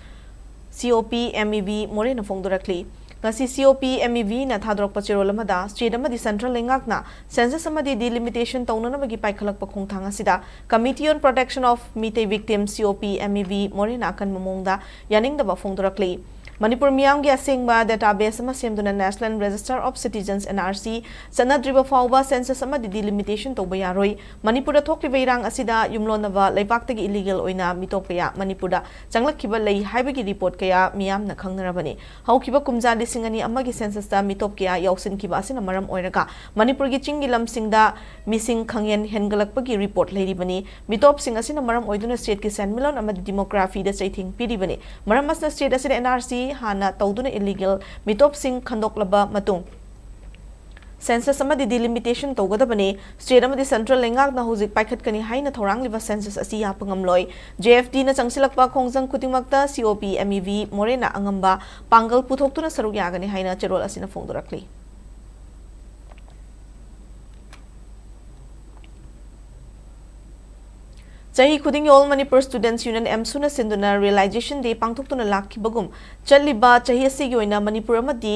C O P M E V, ꯃꯣꯔꯦꯅ ꯐꯣꯡꯗꯣꯔꯛꯂꯤ꯫ ꯉꯁꯤ C O P M E Vꯅ ꯊꯥꯗꯣꯔꯛꯄ ꯆꯦꯔꯣꯜ ꯑꯃꯗ state ꯑꯃꯗꯤ central ꯂꯩꯉꯥꯛꯅ census ꯑꯃꯗꯤ delimitation ꯇꯧꯅꯅꯕꯒꯤ ꯄꯥꯏꯈꯠꯂꯛꯄ ꯈꯣꯡꯊꯥꯡ ꯑꯁꯤꯗ Committee on Protection of Meitei Victims, C O P M E V, ꯃꯣꯔꯦꯅ ꯑꯀꯟꯕ ꯃꯑꯣꯡꯗ ꯌꯥꯅꯤꯡꯗꯕ ꯐꯣꯡꯗꯣꯔꯛꯂꯤ꯫ ꯃꯅꯤꯄꯨꯔ ꯃꯤꯌꯥꯝꯒꯤ ꯑꯁꯦꯡꯕ database ꯑꯃ ꯁꯦꯝꯗꯨꯅ National Register of Citizens, N R C, ꯆꯠꯅꯗ꯭ꯔꯤꯕ ꯐꯥꯎꯕ census ꯑꯃꯗꯤ delimitation ꯇꯧꯕ ꯌꯥꯔꯣꯏ꯫ ꯃꯅꯤꯄꯨꯔꯗ ꯊꯣꯛꯂꯤꯕ ꯏꯔꯥꯡ ꯑꯁꯤꯗ ꯌꯨꯝꯂꯣꯟꯅꯕ ꯂꯩꯕꯥꯛꯇꯒꯤ illegal ꯑꯣꯏꯅ ꯃꯤꯇꯣꯞ ꯀꯌꯥ ꯃꯅꯤꯄꯨꯔꯗ ꯆꯪꯂꯛꯈꯤꯕ ꯂꯩ ꯍꯥꯏꯕꯒꯤ report ꯀꯌꯥ ꯃꯤꯌꯥꯝꯅ ꯈꯪꯅꯔꯕꯅꯤ꯫ ꯍꯧꯈꯤꯕ ꯀꯨꯝꯖꯥ ꯂꯤꯁꯤꯡ ꯑꯅꯤ ꯑꯃꯒꯤ censusꯇ ꯃꯤꯇꯣꯞ ꯀꯌꯥ ꯌꯥꯎꯁꯤꯟꯈꯤꯕ ꯑꯁꯤꯅ ꯃꯔꯝ ꯑꯣꯏꯔꯒ ꯃꯅꯤꯄꯨꯔꯒꯤ ꯆꯤꯡꯒꯤ ꯂꯝꯁꯤꯡꯗ ꯃꯤꯁꯤꯡ ꯈꯪꯍꯦꯟ ꯍꯦꯟꯒꯠꯂꯛꯄꯒꯤ report ꯂꯩꯔꯤꯕꯅꯤ꯫ ꯃꯤꯇꯣꯞꯁꯤꯡ ꯑꯁꯤꯅ ꯃꯔꯝ ꯑꯣꯏꯗꯨꯅ stateꯀꯤ ꯁꯦꯟꯃꯤꯠꯂꯣꯟ ꯑꯃꯗꯤ demographyꯗ ꯆꯩꯊꯦꯡ ꯄꯤꯔꯤꯕꯅꯤ꯫ ꯃꯔꯝ ꯑꯁꯤꯅ state ꯑꯁꯤꯗ N R C ꯍꯥꯟꯅ ꯇꯧꯗꯨꯅ illegal ꯃꯤꯇꯣꯞꯁꯤꯡ ꯈꯟꯗꯣꯛꯂꯕ ꯃꯇꯨꯡ census ꯑꯃꯗꯤ delimitation ꯇꯧꯒꯗꯕꯅꯤ꯫ State ꯑꯃꯗꯤ central ꯂꯩꯉꯥꯛꯅ ꯍꯧꯖꯤꯛ ꯄꯥꯏꯈꯠꯀꯅꯤ ꯍꯥꯏꯅ ꯊꯧꯔꯥꯡꯂꯤꯕ census ꯑꯁꯤ ꯌꯥꯄ ꯉꯝꯂꯣꯏ꯫ J F Dꯅ ꯆꯪꯁꯤꯜꯂꯛꯄ ꯈꯣꯡꯖꯪ ꯈꯨꯗꯤꯡꯃꯛꯇ C O P M E V ꯃꯣꯔꯦꯅ ꯑꯉꯝꯕ ꯄꯥꯡꯒꯜ ꯄꯨꯊꯣꯛꯇꯨꯅ ꯁꯔꯨꯛ ꯌꯥꯒꯅꯤ ꯍꯥꯏꯅ ꯆꯦꯔꯣꯜ ꯑꯁꯤꯅ ꯐꯣꯡꯗꯣꯔꯛꯂꯤ꯫ ꯆꯍꯤ ꯈꯨꯗꯤꯡꯒꯤ All Manipur Students Union, ꯑꯦꯝꯁꯨꯅ ꯁꯤꯟꯗꯨꯅ Realization Day ꯄꯥꯡꯊꯣꯛꯇꯨꯅ ꯂꯥꯛꯈꯤꯕꯒꯨꯝ, ꯆꯠꯂꯤꯕ ꯆꯍꯤ ꯑꯁꯤꯒꯤ ꯑꯣꯏꯅ ꯃꯅꯤꯄꯨꯔ ꯑꯃꯗꯤ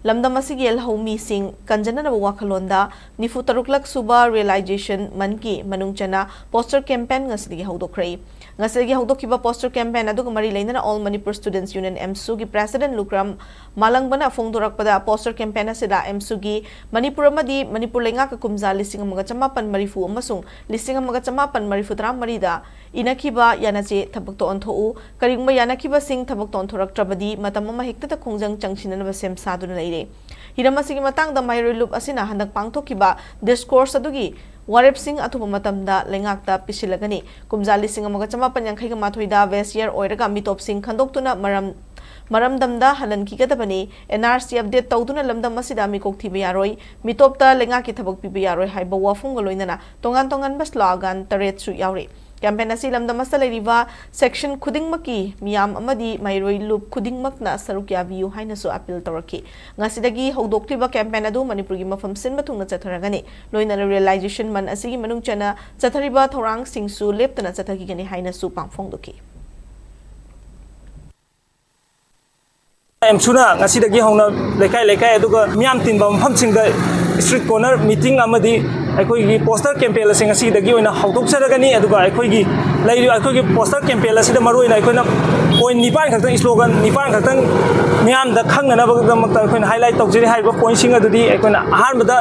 ꯂꯝꯗꯝ ꯑꯁꯤꯒꯤ ꯂꯧꯃꯤꯁꯤꯡ ꯀꯟꯖꯅꯅꯕ ꯋꯥꯈꯜꯂꯣꯟꯗ ꯅꯤꯐꯨ ꯇꯔꯨꯛꯂꯛ ꯁꯨꯕ Realization Monthꯀꯤ ꯃꯅꯨꯡ ꯆꯟꯅ poster campaign ꯉꯁꯤꯗꯒꯤ ꯍꯧꯗꯣꯛꯈ꯭ꯔꯦ꯫ ꯉꯁꯤꯗꯒꯤ ꯍꯧꯗꯣꯛꯈꯤꯕ poster campaign ꯑꯗꯨꯒ ꯃꯔꯤ ꯂꯩꯅꯅ All Manipur Students Union, ꯑꯦꯝꯁꯨꯒꯤ President ꯂꯨꯀ꯭ꯔꯥꯝ ꯃꯥꯂꯪꯕꯅ ꯐꯣꯡꯗꯣꯔꯛꯄꯗ, poster campaign ꯑꯁꯤꯗ ꯑꯦꯝꯁꯨꯒꯤ ꯃꯅꯤꯄꯨꯔ ꯑꯃꯗꯤ ꯃꯅꯤꯄꯨꯔ ꯂꯩꯉꯥꯛꯀ ꯀꯨꯝꯖꯥ ꯂꯤꯁꯤꯡ ꯑꯃꯒ ꯆꯃꯥꯄꯟ ꯃꯔꯤꯐꯨ ꯑꯃꯁꯨꯡ ꯂꯤꯁꯤꯡ ꯑꯃꯒ ꯆꯃꯥꯄꯟ ꯃꯔꯤꯐꯨ ꯇꯔꯥꯃꯔꯤꯗ ꯏꯅꯈꯤꯕ ꯌꯥꯅꯆꯦ ꯊꯕꯛꯇ ꯑꯣꯟꯊꯣꯛꯎ, ꯀꯔꯤꯒꯨꯝꯕ ꯌꯥꯅꯈꯤꯕꯁꯤꯡ ꯊꯕꯛꯇ ꯑꯣꯟꯊꯣꯔꯛꯇ꯭ꯔꯕꯗꯤ ꯃꯇꯝ ꯑꯃ ꯍꯦꯛꯇꯗ ꯈꯣꯡꯖꯪ ꯆꯪꯁꯤꯟꯅꯅꯕ ꯁꯦꯝ ꯁꯥꯗꯨꯅ ꯂꯩꯔꯦ꯫ ꯍꯤꯔꯝ ꯑꯁꯤꯒꯤ ꯃꯇꯥꯡꯗ ꯃꯍꯩꯔꯣꯏ ꯂꯨꯞ ꯑꯁꯤꯅ ꯍꯟꯗꯛ ꯄꯥꯡꯊꯣꯛꯈꯤꯕ discourse ꯑꯗꯨꯒꯤ ꯋꯥꯔꯦꯞꯁꯤꯡ ꯑꯊꯨꯕ ꯃꯇꯝꯗ ꯂꯩꯉꯥꯛꯇ ꯄꯤꯁꯤꯜꯂꯒꯅꯤ꯫ ꯀꯨꯝꯖꯥ ꯂꯤꯁꯤꯡ ꯑꯃꯒ ꯆꯃꯥꯄꯟ ꯌꯥꯡꯈꯩꯒ ꯃꯥꯊꯣꯏꯗ vast year ꯑꯣꯏꯔꯒ ꯃꯤꯇꯣꯞꯁꯤꯡ ꯈꯟꯗꯣꯛꯇꯨꯅ ꯃꯔꯝ, ꯃꯔꯝꯗꯝꯗ ꯍꯜꯍꯟꯈꯤꯒꯗꯕꯅꯤ꯫ ꯑꯦꯟ ꯑꯥꯔ ꯁꯤ update ꯇꯧꯗꯨꯅ ꯂꯝꯗꯝ ꯑꯁꯤꯗ ꯃꯤꯀꯣꯛ ꯊꯤꯕ ꯌꯥꯔꯣꯏ, ꯃꯤꯇꯣꯞꯇ ꯂꯩꯉꯥꯛꯀꯤ ꯊꯕꯛ ꯄꯤꯕ ꯌꯥꯔꯣꯏ ꯍꯥꯏꯕ ꯋꯥꯐꯝꯒ ꯂꯣꯏꯅꯅ ꯇꯣꯉꯥꯟ ꯇꯣꯉꯥꯟꯕ slogan ꯇꯔꯦꯠꯁꯨ ꯌꯥꯎꯔꯤ꯫ Campaign ꯑꯁꯤ ꯂꯝꯗꯝ ꯑꯁꯤꯗ ꯂꯩꯔꯤꯕ section ꯈꯨꯗꯤꯡꯃꯛꯀꯤ ꯃꯤꯌꯥꯝ ꯑꯃꯗꯤ ꯃꯍꯩꯔꯣꯏ ꯂꯨꯞ ꯈꯨꯗꯤꯡꯃꯛꯅ ꯁꯔꯨꯛ ꯌꯥꯕꯤꯌꯨ ꯍꯥꯏꯅꯁꯨ appeal ꯇꯧꯔꯛꯈꯤ꯫ ꯉꯁꯤꯗꯒꯤ ꯍꯧꯗꯣꯛꯂꯤꯕ campaign ꯑꯗꯨ ꯃꯅꯤꯄꯨꯔꯒꯤ ꯃꯐꯝ ꯁꯤꯟꯕ ꯊꯨꯡꯅ ꯆꯠꯊꯔꯒꯅꯤ꯫ ꯂꯣꯏꯅꯅ Realization Month ꯑꯁꯤꯒꯤ ꯃꯅꯨꯡ ꯆꯟꯅ ꯆꯠꯊꯔꯤꯕ ꯊꯧꯔꯥꯡꯁꯤꯡꯁꯨ ꯂꯦꯞꯇꯅ ꯆꯠꯊꯈꯤꯒꯅꯤ ꯍꯥꯏꯅꯁꯨ ꯄꯥꯎ ꯐꯣꯡꯗꯣꯛꯈꯤ꯫ ꯑꯦꯝꯁꯨꯅ ꯉꯁꯤꯗꯒꯤ ꯍꯧꯅ ꯂꯩꯀꯥꯏ ꯂꯩꯀꯥꯏ ꯑꯗꯨꯒ ꯃꯤꯌꯥꯝ ꯇꯤꯟꯕ ꯃꯐꯝꯁꯤꯡꯗ street corner meeting ꯑꯃꯗꯤ ꯑꯩꯈꯣꯏꯒꯤ poster campaign ꯑꯁꯤ ꯉꯁꯤꯗꯒꯤ ꯑꯣꯏꯅ ꯍꯧꯗꯣꯛꯆꯔꯒꯅꯤ꯫ ꯑꯗꯨꯒ ꯑꯩꯈꯣꯏꯒꯤ ꯂꯩꯔꯤꯕ, ꯑꯩꯈꯣꯏꯒꯤ poster campaign ꯑꯁꯤꯗ ꯃꯔꯨꯑꯣꯏꯅ ꯑꯩꯈꯣꯏꯅ point ꯅꯤꯄꯥꯟ ꯈꯛꯇꯪ, slogan ꯅꯤꯄꯥꯟ ꯈꯛꯇꯪ ꯃꯤꯌꯥꯝꯗ ꯈꯪꯅꯅꯕꯒꯤꯗꯃꯛꯇ ꯑꯩꯈꯣꯏꯅ highlight ꯇꯧꯖꯔꯤ꯫ ꯍꯥꯏꯔꯤꯕ pointꯁꯤꯡ ꯑꯗꯨꯗꯤ ꯑꯩꯈꯣꯏꯅ ꯑꯍꯥꯟꯕꯗ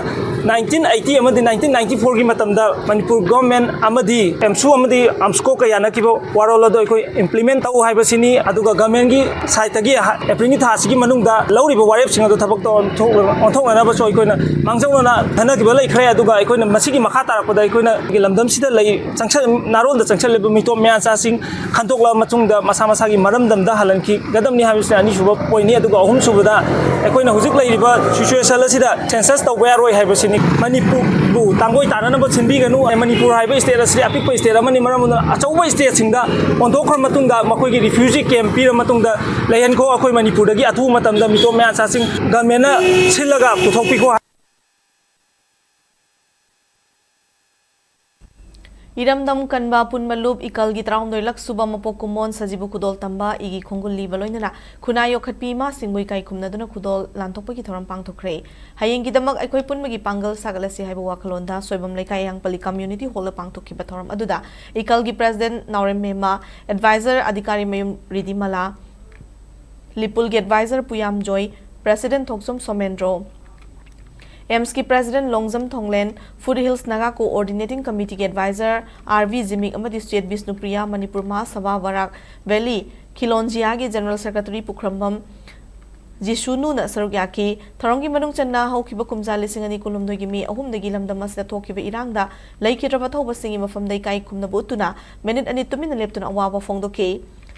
nineteen eighty ꯑꯃꯗꯤ nineteen ninety fourꯒꯤ ꯃꯇꯝꯗ ꯃꯅꯤꯄꯨꯔ government ꯑꯃꯗꯤ ꯑꯦꯝꯁꯨ ꯑꯃꯗꯤ ꯑꯝꯁ꯭ꯀꯣꯒ ꯌꯥꯅꯈꯤꯕ ꯋꯥꯔꯣꯜ ꯑꯗꯨ ꯑꯩꯈꯣꯏ implement ꯇꯧ ꯍꯥꯏꯕꯁꯤꯅꯤ꯫ ꯑꯗꯨꯒ governmentꯒꯤ sideꯇꯒꯤ ꯍ-, Aprilꯒꯤ ꯊꯥ ꯑꯁꯤꯒꯤ ꯃꯅꯨꯡꯗ ꯂꯧꯔꯤꯕ ꯋꯥꯔꯦꯞꯁꯤꯡ ꯑꯗꯨ ꯊꯕꯛꯇ ꯑꯣꯟꯊꯣꯛ-, ꯑꯣꯟꯊꯣꯛꯅꯅꯕꯁꯨ ꯑꯩꯈꯣꯏꯅ ꯃꯥꯡꯖꯧꯅꯅ ꯈꯟꯅꯈꯤꯕ ꯂꯩꯈ꯭ꯔꯦ꯫ ꯑꯗꯨꯒ ꯑꯩꯈꯣꯏꯅ ꯃꯁꯤꯒꯤ ꯃꯈꯥ ꯇꯥꯔꯛꯄꯗ ꯑꯩꯈꯣꯏꯅ ꯂꯝꯗꯝꯁꯤꯗ ꯂꯩ, ꯆꯪꯁꯜ-, ꯅꯥꯔꯣꯟꯗ ꯆꯪꯁꯜꯂꯤꯕ ꯃꯤꯇꯣꯞ ꯃꯌꯥꯆꯥꯁꯤꯡ ꯈꯟꯗꯣꯛꯂꯕ ꯃꯇꯨꯡꯗ ꯃꯁꯥ ꯃꯁꯥꯒꯤ ꯃꯔꯝꯗꯝꯗ ꯍꯜꯍꯟꯈꯤꯒꯗꯕꯅꯤ ꯍꯥꯏꯕꯁꯤꯅ ꯑꯅꯤꯁꯨꯕ pointꯅꯤ꯫ ꯑꯗꯨꯒ ꯑꯍꯨꯝꯁꯨꯕꯗ ꯑꯩꯈꯣꯏꯅ ꯍꯧꯖꯤꯛ ꯂꯩꯔꯤꯕ situation ꯑꯁꯤꯗ census ꯇꯧꯕ ꯌꯥꯔꯣꯏ ꯍꯥꯏꯕꯁꯤꯅꯤ꯫ ꯃꯅꯤꯄꯨꯔꯕꯨ ꯇꯥꯡꯒꯣꯏ ꯇꯥꯅꯅꯕ ꯁꯤꯟꯕꯤꯒꯅꯨ꯫ ꯃꯅꯤꯄꯨꯔ ꯍꯥꯏꯕ state ꯑꯁꯤ ꯑꯄꯤꯛꯄ state ꯑꯃꯅꯤ꯫ ꯃꯔꯝ ꯑꯗꯨꯅ ꯑꯆꯧꯕ stateꯁꯤꯡꯗ ꯑꯣꯟꯊꯣꯛꯈ꯭ꯔ ꯃꯇꯨꯡꯗ, ꯃꯈꯣꯏꯒꯤ refugee camp ꯄꯤꯔ ꯃꯇꯨꯡꯗ ꯂꯩꯍꯟꯈꯣ꯫ ꯑꯩꯈꯣꯏ ꯃꯅꯤꯄꯨꯔꯗꯒꯤ ꯑꯊꯨꯕ ꯃꯇꯝꯗ ꯃꯤꯇꯣꯞ ꯃꯌꯥꯆꯥꯁꯤꯡ governmentꯅ ꯁꯤꯜꯂꯒ ꯄꯨꯊꯣꯛꯄꯤꯈꯣ꯫ ꯏꯔꯝꯗꯝ ꯀꯟꯕ ꯄꯨꯟꯕ ꯂꯨꯞ ꯏꯀꯜꯒꯤ ꯇꯔꯥꯍꯨꯝꯗꯣꯏ ꯂꯛ ꯁꯨꯕ ꯃꯄꯣꯛ ꯀꯨꯝꯑꯣꯟ ꯁꯖꯤꯕꯨ ꯈꯨꯗꯣꯜ ꯇꯝꯕ ꯏꯒꯤ ꯈꯣꯡꯒꯨꯜ ꯂꯤꯕ ꯂꯣꯏꯅꯅ ꯈꯨꯟꯅꯥꯏ ꯌꯣꯛꯈꯠꯄꯤ ꯏꯃꯥꯁꯤꯡꯕꯨ ꯏꯀꯥꯏ ꯈꯨꯝꯅꯗꯨꯅ ꯈꯨꯗꯣꯜ ꯂꯥꯟꯊꯣꯛꯄꯒꯤ ꯊꯧꯔꯝ ꯄꯥꯡꯊꯣꯛꯈ꯭ꯔꯦ꯫ ꯍꯌꯦꯡꯒꯤꯗꯃꯛ ꯑꯩꯈꯣꯏ ꯄꯨꯟꯕꯒꯤ ꯄꯥꯡꯒꯜ ꯁꯥꯒꯠꯂꯁꯤ ꯍꯥꯏꯕ ꯋꯥꯈꯜꯂꯣꯟꯗ ꯁꯣꯏꯕꯝ ꯂꯩꯀꯥꯏ ꯑꯌꯥꯡꯄꯜꯂꯤ ꯀꯝꯃ꯭ꯌꯨꯅꯤꯇꯤ ꯍꯣꯜꯗ ꯄꯥꯡꯊꯣꯛꯈꯤꯕ ꯊꯧꯔꯝ ꯑꯗꯨꯗ ꯏꯀꯜꯒꯤ ꯄ꯭ꯔꯦꯁꯤꯗꯦꯟꯠ ꯅꯥꯎꯔꯦꯝ ꯃꯦꯝꯃ, ꯑꯦꯗꯚꯥꯏꯖꯔ ꯑꯙꯤꯀꯥꯔꯤ ꯃꯌꯨꯝ ꯔꯤꯗꯤꯃꯂꯥ, ꯂꯤꯄꯨꯜꯒꯤ ꯑꯦꯗꯚꯥꯏꯖꯔ ꯄꯨꯌꯥꯝꯖꯣꯏ, ꯄ꯭ꯔꯦꯁꯤꯗꯦꯟꯠ ꯊꯣꯛꯆꯣꯝ ꯁꯣꯃꯦꯟꯗ꯭ꯔꯣ, ꯑꯦꯝꯁꯀꯤ president Longjam Thonglen, foot hills Naga coordinating ꯀꯃꯤꯇꯤꯒꯤ ꯑꯦꯗꯚꯥꯏꯖꯔ ꯑꯥꯔ ꯚꯤ ꯖꯤꯃꯤꯛ ꯑꯃꯗꯤ ꯁ꯭ꯇꯦꯠ ꯕꯤꯁꯅꯨꯄ꯭ꯔꯤꯌꯥ, ꯃꯅꯤꯄꯨꯔ ꯃꯍꯥꯁꯚꯥ ꯕꯔꯥꯛ ꯚꯦꯂꯤ ꯈꯤꯂꯣꯟꯖꯤꯌꯥꯒꯤ ꯖꯦꯅꯔꯦꯜ ꯁꯦꯀ꯭ꯔꯦꯇꯔꯤ ꯄꯨꯈ꯭ꯔꯝꯕꯝ ꯖꯤꯁꯨꯅꯨꯅ ꯁꯔꯨꯛ ꯌꯥꯈꯤ꯫ ꯊꯧꯔꯝꯒꯤ ꯃꯅꯨꯡ ꯆꯟꯅ ꯍꯧꯈꯤꯕ ꯀꯨꯝꯖꯥ ꯂꯤꯁꯤꯡ ꯑꯅꯤ ꯀꯨꯟꯍꯨꯝꯗꯣꯏꯒꯤ ꯃꯦ ꯑꯍꯨꯝꯗꯒꯤ ꯂꯝꯗꯝ ꯑꯁꯤꯗ ꯊꯣꯛꯈꯤꯕ ꯏꯔꯥꯡꯗ ꯂꯩꯈꯤꯗ꯭ꯔꯕ ꯑꯊꯧꯕꯁꯤꯡꯒꯤ ꯃꯐꯝꯗ ꯏꯀꯥꯏ ꯈꯨꯝꯅꯕ ꯎꯠꯇꯨꯅ ꯃꯤꯅꯤꯠ ꯑꯅꯤ ꯇꯨꯃꯤꯟꯅ ꯂꯦꯞꯇꯨꯅ ꯑꯋꯥꯕ ꯐꯣꯡꯗꯣꯛꯈꯤ꯫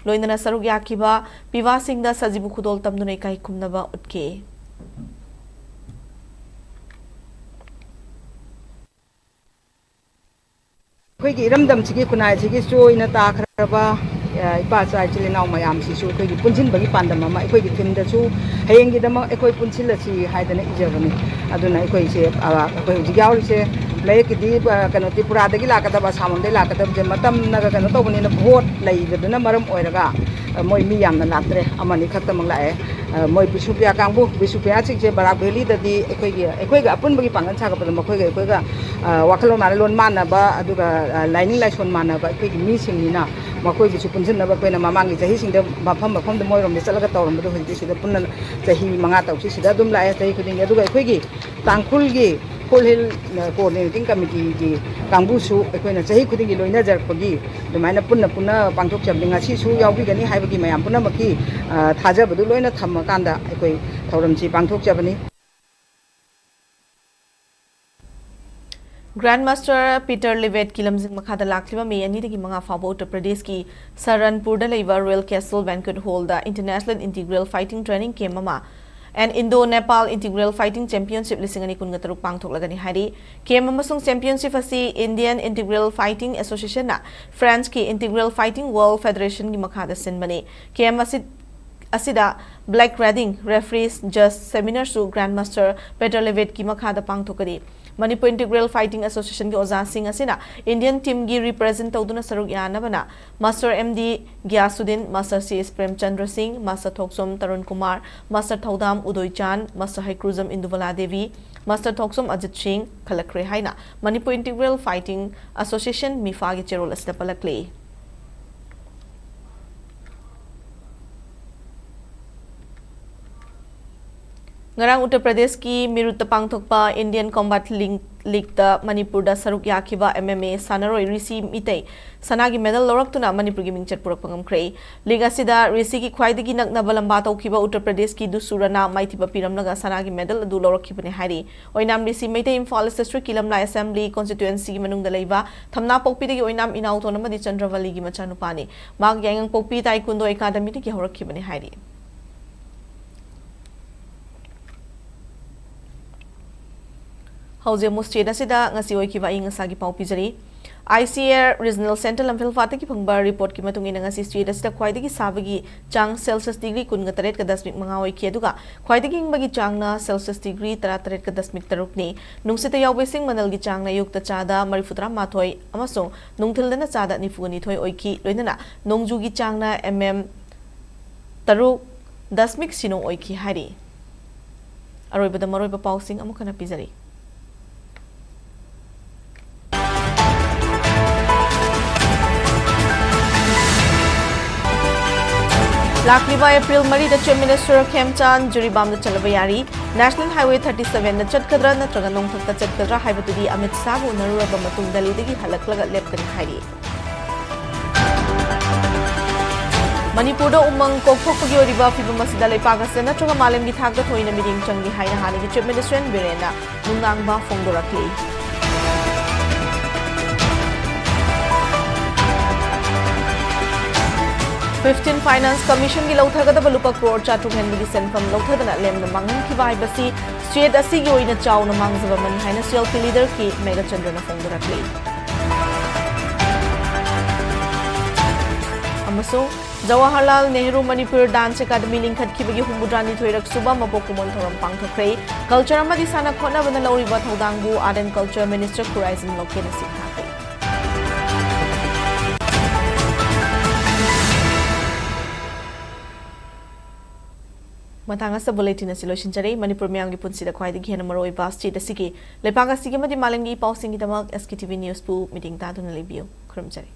ꯂꯣꯏꯅꯅ ꯁꯔꯨꯛ ꯌꯥꯈꯤꯕ ꯄꯤꯕꯥꯁꯤꯡꯗ ꯁꯖꯤꯕꯨ ꯈꯨꯗꯣꯜ ꯇꯝꯗꯨꯅ ꯏꯀꯥꯏ ꯈꯨꯝꯅꯕ ꯎꯠꯈꯤ꯫ ꯑꯩꯈꯣꯏꯒꯤ ꯏꯔꯝꯗꯝꯁꯤꯒꯤ ꯈꯨꯟꯅꯥꯏꯁꯤꯒꯤ ꯆꯣꯏꯅ ꯇꯥꯈ꯭ꯔꯕ, ꯑ, ꯏꯄꯥ ꯏꯆꯥ ꯏꯆꯤꯜ ꯏꯅꯥꯎ ꯃꯌꯥꯝꯁꯤꯁꯨ ꯑꯩꯈꯣꯏꯒꯤ ꯄꯨꯟꯁꯤꯟꯕꯒꯤ ꯄꯥꯟꯗꯝ ꯑꯃ, ꯑꯩꯈꯣꯏꯒꯤ ꯊꯤꯝꯗꯁꯨ "ꯍꯌꯦꯡꯒꯤꯗꯃꯛ ꯑꯩꯈꯣꯏ ꯄꯨꯟꯁꯤꯜꯂꯁꯤ" ꯍꯥꯏꯗꯅ ꯏꯖꯕꯅꯤ꯫ ꯑꯗꯨꯅ ꯑꯩꯈꯣꯏꯁꯦ, ꯑ, ꯑꯩꯈꯣꯏ ꯍꯧꯖꯤꯛ ꯌꯥꯎꯔꯤꯁꯦ ꯃꯌꯦꯛꯀꯤꯗꯤ, ꯑ, ꯀꯩꯅꯣ, ꯇ꯭ꯔꯤꯄꯨꯔꯥꯗꯒꯤ ꯂꯥꯛꯀꯗꯕ, ꯑꯁꯥꯝꯂꯣꯝꯗꯒꯤ ꯂꯥꯛꯀꯗꯕꯁꯦ ꯃꯇꯝꯅꯒ ꯀꯩꯅꯣ ꯇꯧꯕꯅꯤꯅ, ꯚꯣꯠ ꯂꯩꯕꯗꯨꯅ ꯃꯔꯝ ꯑꯣꯏꯔꯒ, ꯑ, ꯃꯣꯏ ꯃꯤ ꯌꯥꯝꯅ ꯂꯥꯛꯇ꯭ꯔꯦ, ꯑꯃꯅꯤ ꯈꯛꯇꯃꯛ ꯂꯥꯛꯑꯦ꯫ ꯑ, ꯃꯣꯏ ꯕꯤꯁꯨꯄ꯭ꯔꯤꯌꯥ ꯀꯥꯡꯕꯨ, ꯕꯤꯁꯨꯄ꯭ꯔꯤꯌꯥꯁꯤꯡꯁꯦ ꯕꯔꯥꯛ ꯚꯦꯂꯤꯗꯗꯤ ꯑꯩꯈꯣꯏꯒꯤ, ꯑꯩꯈꯣꯏꯒ ꯑꯄꯨꯟꯕꯒꯤ ꯄꯥꯡꯒꯜ ꯁꯥꯒꯠꯄꯗ ꯃꯈꯣꯏꯒ ꯑꯩꯈꯣꯏꯒ, ꯑ, ꯋꯥꯈꯜꯂꯣꯟ ꯃꯥꯟꯅ, ꯂꯣꯟ ꯃꯥꯟꯅꯕ, ꯑꯗꯨꯒ, ꯑ, ꯂꯥꯏꯅꯤꯡ ꯂꯥꯏꯁꯣꯟ ꯃꯥꯟꯅꯕ ꯑꯩꯈꯣꯏꯒꯤ ꯃꯤꯁꯤꯡꯅꯤꯅ ꯃꯈꯣꯏꯒꯤꯁꯨ ꯄꯨꯟꯁꯤꯟꯅꯕ ꯑꯩꯈꯣꯏꯅ ꯃꯃꯥꯡꯒꯤ ꯆꯍꯤꯁꯤꯡꯗ ꯃꯐꯝ ꯃꯐꯝꯗ ꯃꯣꯏꯔꯣꯝꯗ ꯆꯠꯂꯒ ꯇꯧꯔꯝꯕꯗꯣ ꯍꯧꯖꯤꯛꯇꯤ ꯁꯤꯗ ꯄꯨꯟꯅ ꯆꯍꯤ ꯃꯉꯥ ꯇꯔꯨꯛꯁꯤ ꯁꯤꯗ ꯑꯗꯨꯝ ꯂꯥꯛꯑꯦ ꯆꯍꯤ ꯈꯨꯗꯤꯡꯒꯤ꯫ ꯑꯗꯨꯒ ꯑꯩꯈꯣꯏꯒꯤ ꯇꯥꯡꯈꯨꯜꯒꯤ ꯐꯨꯠ ꯍꯤꯜ, ꯑ, ꯀꯣꯑꯣꯔꯗꯤꯅꯦꯇꯤꯡ ꯀꯃꯤꯇꯤꯒꯤ ꯀꯥꯡꯕꯨꯁꯨ ꯑꯩꯈꯣꯏꯅ ꯆꯍꯤ ꯈꯨꯗꯤꯡꯒꯤ ꯂꯣꯏꯅꯖꯔꯛꯄꯒꯤ ꯑꯗꯨꯃꯥꯏꯅ ꯄꯨꯟꯅ ꯄꯨꯟꯅ ꯄꯥꯡꯊꯣꯛꯆꯕꯅꯤ꯫ ꯉꯁꯤꯁꯨ ꯌꯥꯎꯕꯤꯒꯅꯤ ꯍꯥꯏꯕꯒꯤ ꯃꯌꯥꯝ ꯄꯨꯝꯅꯃꯛꯀꯤ, ꯑ, ꯊꯥꯖꯕꯗꯨ ꯂꯣꯏꯅ ꯊꯝꯃꯀꯥꯟꯗ ꯑꯩꯈꯣꯏ ꯊꯧꯔꯝꯁꯤ ꯄꯥꯡꯊꯣꯛꯆꯕꯅꯤ꯫ ꯒ꯭ꯔꯥꯟꯗ ꯃꯥꯁꯇꯔ ꯄꯤꯇꯔ ꯂꯤꯚꯦꯠꯀꯤ ꯂꯝꯖꯤꯡ ꯃꯈꯥꯗ ꯂꯥꯛꯂꯤꯕ ꯃꯦ ꯑꯅꯤꯗꯒꯤ ꯃꯉꯥ ꯐꯥꯎꯕ ꯎꯠꯇꯔ ꯄ꯭ꯔꯗꯦꯁꯀꯤ ꯁꯔꯟꯄꯨꯔꯗ ꯂꯩꯕ ꯔꯣꯌꯦꯜ ꯀꯦꯁꯜ ꯕꯦꯟꯀ꯭ꯋꯦꯠ ꯍꯣꯜꯗ ꯏꯟꯇꯔꯅꯦꯁꯅꯦꯜ ꯏꯟꯇꯤꯒ꯭ꯔꯦꯜ ꯐꯥꯏꯇꯤꯡ ꯇ꯭ꯔꯦꯅꯤꯡ ꯀꯦꯝꯞ ꯑꯃ and Indo Nepal Integral Fighting Championship ꯂꯤꯁꯤꯡ ꯑꯅꯤ ꯀꯨꯟꯒ ꯇꯔꯨꯛ ꯄꯥꯡꯊꯣꯛꯂꯒꯅꯤ ꯍꯥꯏꯔꯤ꯫ ꯀꯦꯝꯞ ꯑꯃꯁꯨꯡ ꯆꯦꯝꯄꯤꯌꯟꯁꯤꯞ ꯑꯁꯤ ꯏꯟꯗꯤꯌꯟ ꯏꯟꯇꯤꯒ꯭ꯔꯦꯜ ꯐꯥꯏꯇꯤꯡ ꯑꯦꯁꯣꯁꯤꯌꯦꯁꯟꯅ ꯐ꯭ꯔꯥꯟꯁꯀꯤ ꯏꯟꯇꯤꯒ꯭ꯔꯦꯜ ꯐꯥꯏꯇꯤꯡ ꯋꯥꯔꯜꯗ ꯐꯦꯗꯔꯦꯁꯟꯒꯤ ꯃꯈꯥꯗ ꯁꯤꯟꯕꯅꯤ꯫ ꯀꯦꯝꯞ ꯑꯁꯤ ꯑꯁꯤꯗ ꯕ꯭ꯂꯦꯛ ꯔꯦꯗꯤꯡ, ꯔꯦꯐ꯭ꯔꯤꯁ, ꯖꯖ, ꯁꯦꯃꯤꯅꯥꯔꯁꯨ ꯒ꯭ꯔꯥꯟꯗ ꯃꯥꯁꯇꯔ ꯄꯦꯇꯔ ꯂꯦꯚꯤꯠꯀꯤ ꯃꯈꯥꯗ ꯄꯥꯡꯊꯣꯛꯀꯅꯤ꯫ ꯃꯅꯤꯄꯨꯔ ꯏꯟꯇꯤꯒ꯭ꯔꯦꯜ ꯐꯥꯏꯇꯤꯡ ꯑꯦꯁꯣꯁꯤꯌꯦꯁꯟꯒꯤ ꯑꯣꯖꯥꯁꯤꯡ ꯑꯁꯤꯅ ꯏꯟꯗꯤꯌꯟ ꯇꯤꯝꯒꯤ ꯔꯤꯄ꯭ꯔꯦꯖꯦꯟ ꯇꯧꯗꯨꯅ ꯁꯔꯨꯛ ꯌꯥꯅꯕꯅ master M D Gyasuddin, master C S Premchandra Singh, master Thokchom Tarun Kumar, master Thoudam Udoichan, master Heikrujam Indubala Devi, master Thokchom Ajit Singh ꯈꯜꯂꯛꯈ꯭ꯔꯦ ꯍꯥꯏꯅ ꯃꯅꯤꯄꯨꯔ ꯏꯟꯇꯤꯒ꯭ꯔꯦꯜ ꯐꯥꯏꯇꯤꯡ ꯑꯦꯁꯣꯁꯤꯌꯦꯁꯟ, ꯃꯤꯐꯥꯒꯤ ꯆꯦꯔꯣꯜ ꯑꯁꯤꯗ ꯄꯜꯂꯛꯂꯤ꯫ ꯉꯔꯥꯡ ꯎꯠꯇꯔ ꯄ꯭ꯔꯗꯦꯁꯀꯤ ꯃꯤꯔꯨꯠꯇ ꯄꯥꯡꯊꯣꯛꯄ ꯏꯟꯗꯤꯌꯟ ꯀꯣꯝꯕꯥꯠ ꯂꯤꯡ-, ꯂꯤꯒꯇ ꯃꯅꯤꯄꯨꯔꯗ ꯁꯔꯨꯛ ꯌꯥꯈꯤꯕ ꯑꯦꯝ ꯑꯦꯝ ꯑꯦ ꯁꯥꯟꯅꯔꯣꯏ ꯔꯤꯁꯤ ꯃꯤꯇꯩ ꯁꯅꯥꯒꯤ ꯃꯦꯗꯜ ꯂꯧꯔꯛꯇꯨꯅ ꯃꯅꯤꯄꯨꯔꯒꯤ ꯃꯤꯡꯆꯠ ꯄꯨꯔꯛꯄ ꯉꯝꯈ꯭ꯔꯦ꯫ ꯂꯤꯒ ꯑꯁꯤꯗ ꯔꯤꯁꯤꯒꯤ ꯈ꯭ꯋꯥꯏꯗꯒꯤ ꯅꯛꯅꯕ ꯂꯝꯕꯥ ꯇꯧꯈꯤꯕ ꯎꯠꯇꯔ ꯄ꯭ꯔꯗꯦꯁꯀꯤ ꯗꯨꯁꯨꯔꯅ ꯃꯥꯏꯊꯤꯕ ꯄꯤꯔꯝꯂꯒ ꯁꯅꯥꯒꯤ ꯃꯦꯗꯜ ꯑꯗꯨ ꯂꯧꯔꯛꯈꯤꯕꯅꯤ ꯍꯥꯏꯔꯤ꯫ ꯑꯣꯏꯅꯥꯝ ꯔꯤꯁꯤ ꯃꯩꯇꯩ ꯏꯝꯐꯥꯜ ꯏꯁ ꯗꯤꯁꯇ꯭ꯔꯤꯛꯀꯤ ꯂꯝꯂꯥꯏ ꯑꯦꯁꯦꯝꯕ꯭ꯂꯤ ꯀꯣꯟꯁꯇꯤꯇ꯭ꯋꯨꯑꯦꯟꯁꯤꯒꯤ ꯃꯅꯨꯡꯗ ꯂꯩꯕ ꯊꯝꯅꯥꯄꯣꯛꯄꯤꯗꯒꯤ ꯑꯣꯏꯅꯥꯝ ꯏꯅꯥꯎꯇꯣꯟ ꯑꯃꯗꯤ ꯆꯟꯗ꯭ꯔꯕꯂꯤꯒꯤ ꯃꯆꯥꯅꯨꯄꯥꯅꯤ꯫ ꯃꯍꯥꯛ ꯌꯥꯏꯉꯪꯄꯣꯛꯄꯤ ꯇꯥꯏꯀꯨꯟꯗꯣ ꯑꯦꯀꯥꯗꯃꯤꯗꯒꯤ ꯍꯧꯔꯛꯈꯤꯕꯅꯤ ꯍꯥꯏꯔꯤ꯫ ꯍꯧꯖꯤꯛ ꯑꯃꯨꯛ ꯁ꯭ꯇꯦꯠ ꯑꯁꯤꯗ ꯉꯁꯤ ꯑꯣꯏꯈꯤꯕ ꯑꯏꯪ ꯑꯁꯥꯒꯤ ꯄꯥꯎ ꯄꯤꯖꯔꯤ꯫ I C A regional centre ꯂꯝꯐꯦꯜ ꯐꯥꯠꯇꯒꯤ ꯐꯪꯕ ꯔꯤꯄꯣꯔꯠꯀꯤ ꯃꯇꯨꯡ ꯏꯟꯅ ꯉꯁꯤ ꯁ꯭ꯇꯦꯠ ꯑꯁꯤꯗ ꯈ꯭ꯋꯥꯏꯗꯒꯤ ꯁꯥꯕꯒꯤ ꯆꯥꯡ ꯁꯦꯜꯁꯤꯌꯁ ꯗꯤꯒ꯭ꯔꯤ ꯀꯨꯟꯒ ꯇꯔꯦꯠꯀ ꯗꯁꯃꯤꯛ ꯃꯉꯥ ꯑꯣꯏꯈꯤ, ꯑꯗꯨꯒ ꯈ꯭ꯋꯥꯏꯗꯒꯤ ꯏꯪꯕꯒꯤ ꯆꯥꯡꯅ ꯁꯦꯜꯁꯤꯌꯁ ꯗꯤꯒ꯭ꯔꯤ ꯇꯔꯥꯇꯔꯦꯠꯀ ꯗꯁꯃꯤꯛ ꯇꯔꯨꯛꯅꯤ꯫ ꯅꯨꯡꯁꯤꯠꯇ ꯌꯥꯎꯕ ꯏꯁꯤꯡ ꯃꯅꯜꯒꯤ ꯆꯥꯡꯅ ꯑꯌꯨꯛꯇ ꯆꯥꯗ ꯃꯔꯤꯐꯨꯇꯔꯥ ꯃꯥꯊꯣꯏ ꯑꯃꯁꯨꯡ ꯅꯨꯡꯊꯤꯜꯗꯅ ꯆꯥꯗ ꯅꯤꯐꯨꯒ ꯅꯤꯊꯣꯏ ꯑꯣꯏꯈꯤ, ꯂꯣꯏꯅꯅ ꯅꯣꯡꯖꯨꯒꯤ ꯆꯥꯡꯅ ꯑꯦꯝ ꯑꯦꯝ ꯇꯔꯨꯛ ꯗꯁꯃꯤꯛ ꯁꯤꯅꯣ ꯑꯣꯏꯈꯤ ꯍꯥꯏꯔꯤ꯫ ꯑꯔꯣꯏꯕꯗ ꯃꯔꯨꯑꯣꯏꯕ ꯄꯥꯎꯁꯤꯡ ꯑꯃꯨꯛ ꯍꯟꯅ ꯄꯤꯖꯔꯤ꯫ ꯂꯥꯛꯂꯤꯕ ꯑꯦꯄ꯭ꯔꯤꯜ ꯃꯔꯤꯗ ꯆꯤꯐ ꯃꯤꯅꯤꯁꯇꯔ ꯈꯦꯝꯆꯥꯟ ꯖꯤꯔꯤꯕꯥꯝꯗ ꯆꯠꯂꯕ ꯌꯥꯔꯤ꯫ ꯅꯦꯁꯅꯦꯜ ꯍꯥꯏꯋꯦ ꯊꯥꯔꯇꯤ ꯁꯚꯦꯟꯗ ꯆꯠꯀꯗ꯭ꯔꯥ ꯅꯠꯇ꯭ꯔꯒ ꯅꯣꯡꯊꯛꯇ ꯆꯠꯀꯗ꯭ꯔꯥ ꯍꯥꯏꯕꯗꯨꯗꯤ ꯑꯃꯤꯠ ꯁꯥꯍꯕꯨ ꯎꯅꯔꯨꯔꯕ ꯃꯇꯨꯡ ꯗꯦꯜꯂꯤꯗꯒꯤ ꯍꯜꯂꯛꯂꯒ ꯂꯦꯞꯀꯅꯤ ꯍꯥꯏꯔꯤ꯫ ꯃꯅꯤꯄꯨꯔꯗ ꯎꯃꯪ ꯀꯣꯛꯊꯣꯛꯄꯒꯤ ꯑꯣꯏꯔꯤꯕ ꯐꯤꯕꯝ ꯑꯁꯤꯗ ꯂꯩꯄꯥꯛ ꯑꯁꯤꯗ ꯅꯠꯇ꯭ꯔꯒ ꯃꯥꯂꯦꯝꯒꯤ ꯊꯥꯛꯇ ꯊꯣꯏꯅ ꯃꯤꯠꯌꯦꯡ ꯆꯪꯂꯤ ꯍꯥꯏꯅ ꯍꯥꯟꯅꯒꯤ ꯆꯤꯐ ꯃꯤꯅꯤꯁꯇꯔ ꯑꯦꯟ ꯕꯤꯔꯦꯟꯅ ꯅꯨꯡꯅꯥꯡꯕ ꯐꯣꯡꯗꯣꯔꯛꯂꯤ꯫ ꯐꯤꯐꯇꯤꯟ ꯐꯥꯏꯅꯥꯟꯁ ꯀꯃꯤꯁꯟꯒꯤ ꯂꯧꯊꯒꯗꯕ ꯂꯨꯄꯥ ꯀ꯭ꯔꯣꯔ ꯆꯥꯇ꯭ꯔꯨꯛ ꯍꯦꯟꯕꯒꯤ ꯁꯦꯟꯐꯝ ꯂꯧꯊꯗꯅ ꯂꯦꯝꯅ ꯃꯥꯡꯍꯟꯈꯤꯕ ꯍꯥꯏꯕꯁꯤ ꯁ꯭ꯇꯦꯠ ꯑꯁꯤꯒꯤ ꯑꯣꯏꯅ ꯆꯥꯎꯅ ꯃꯥꯡꯖꯕ ꯑꯃꯅꯤ ꯍꯥꯏꯅ ꯁꯤ ꯑꯦꯜ ꯄꯤ ꯂꯤꯗꯔ ꯀꯦ ꯃꯦꯘꯆꯟꯗ꯭ꯔꯅ ꯐꯣꯡꯗꯣꯔꯛꯂꯤ꯫ ꯑꯃꯁꯨꯡ ꯖꯋꯥꯍꯔꯂꯥꯜ ꯅꯦꯍꯔꯨ ꯃꯅꯤꯄꯨꯔ ꯗꯥꯟꯁ ꯑꯦꯀꯥꯗꯃꯤ ꯂꯤꯡꯈꯠꯈꯤꯕꯒꯤ ꯍꯨꯝꯐꯨꯇꯔꯥꯅꯤꯊꯣꯏꯔꯛ ꯁꯨꯕ ꯃꯄꯣꯛ ꯀꯨꯝꯑꯣꯟ ꯊꯧꯔꯝ ꯄꯥꯡꯊꯣꯛꯈ꯭ꯔꯦ꯫ ꯀꯜꯆꯔ ꯑꯃꯗꯤ ꯁꯥꯟꯅ ꯈꯣꯠꯅꯕꯅ ꯂꯧꯔꯤꯕ ꯊꯧꯗꯥꯡꯕꯨ Art and Culture Minister Khuraijam ꯂꯧꯀꯦꯅ ꯁꯤꯡꯊꯥꯈ꯭ꯔꯦ꯫ ꯃꯇꯥꯡ ꯑꯁꯤꯗ ꯕꯨꯂꯦꯇꯤꯟ ꯑꯁꯤ ꯂꯣꯏꯁꯤꯟꯖꯔꯦ꯫ ꯃꯅꯤꯄꯨꯔ ꯃꯤꯌꯥꯝꯒꯤ ꯄꯨꯟꯁꯤꯗ ꯈ꯭ꯋꯥꯏꯗꯒꯤ ꯍꯦꯟꯅ ꯃꯔꯨꯑꯣꯏꯕ state ꯑꯁꯤꯒꯤ, ꯂꯩꯄꯥꯛ ꯑꯁꯤꯒꯤ ꯑꯃꯗꯤ ꯃꯥꯂꯦꯝꯒꯤ E ꯄꯥꯎꯁꯤꯡꯒꯤꯗꯃꯛ S K T V News ꯄꯨ ꯃꯤꯠꯌꯦꯡ ꯇꯥꯗꯨꯅ ꯂꯩꯕꯤꯌꯨ꯫ ꯈꯨꯔꯨꯝꯖꯔꯤ꯫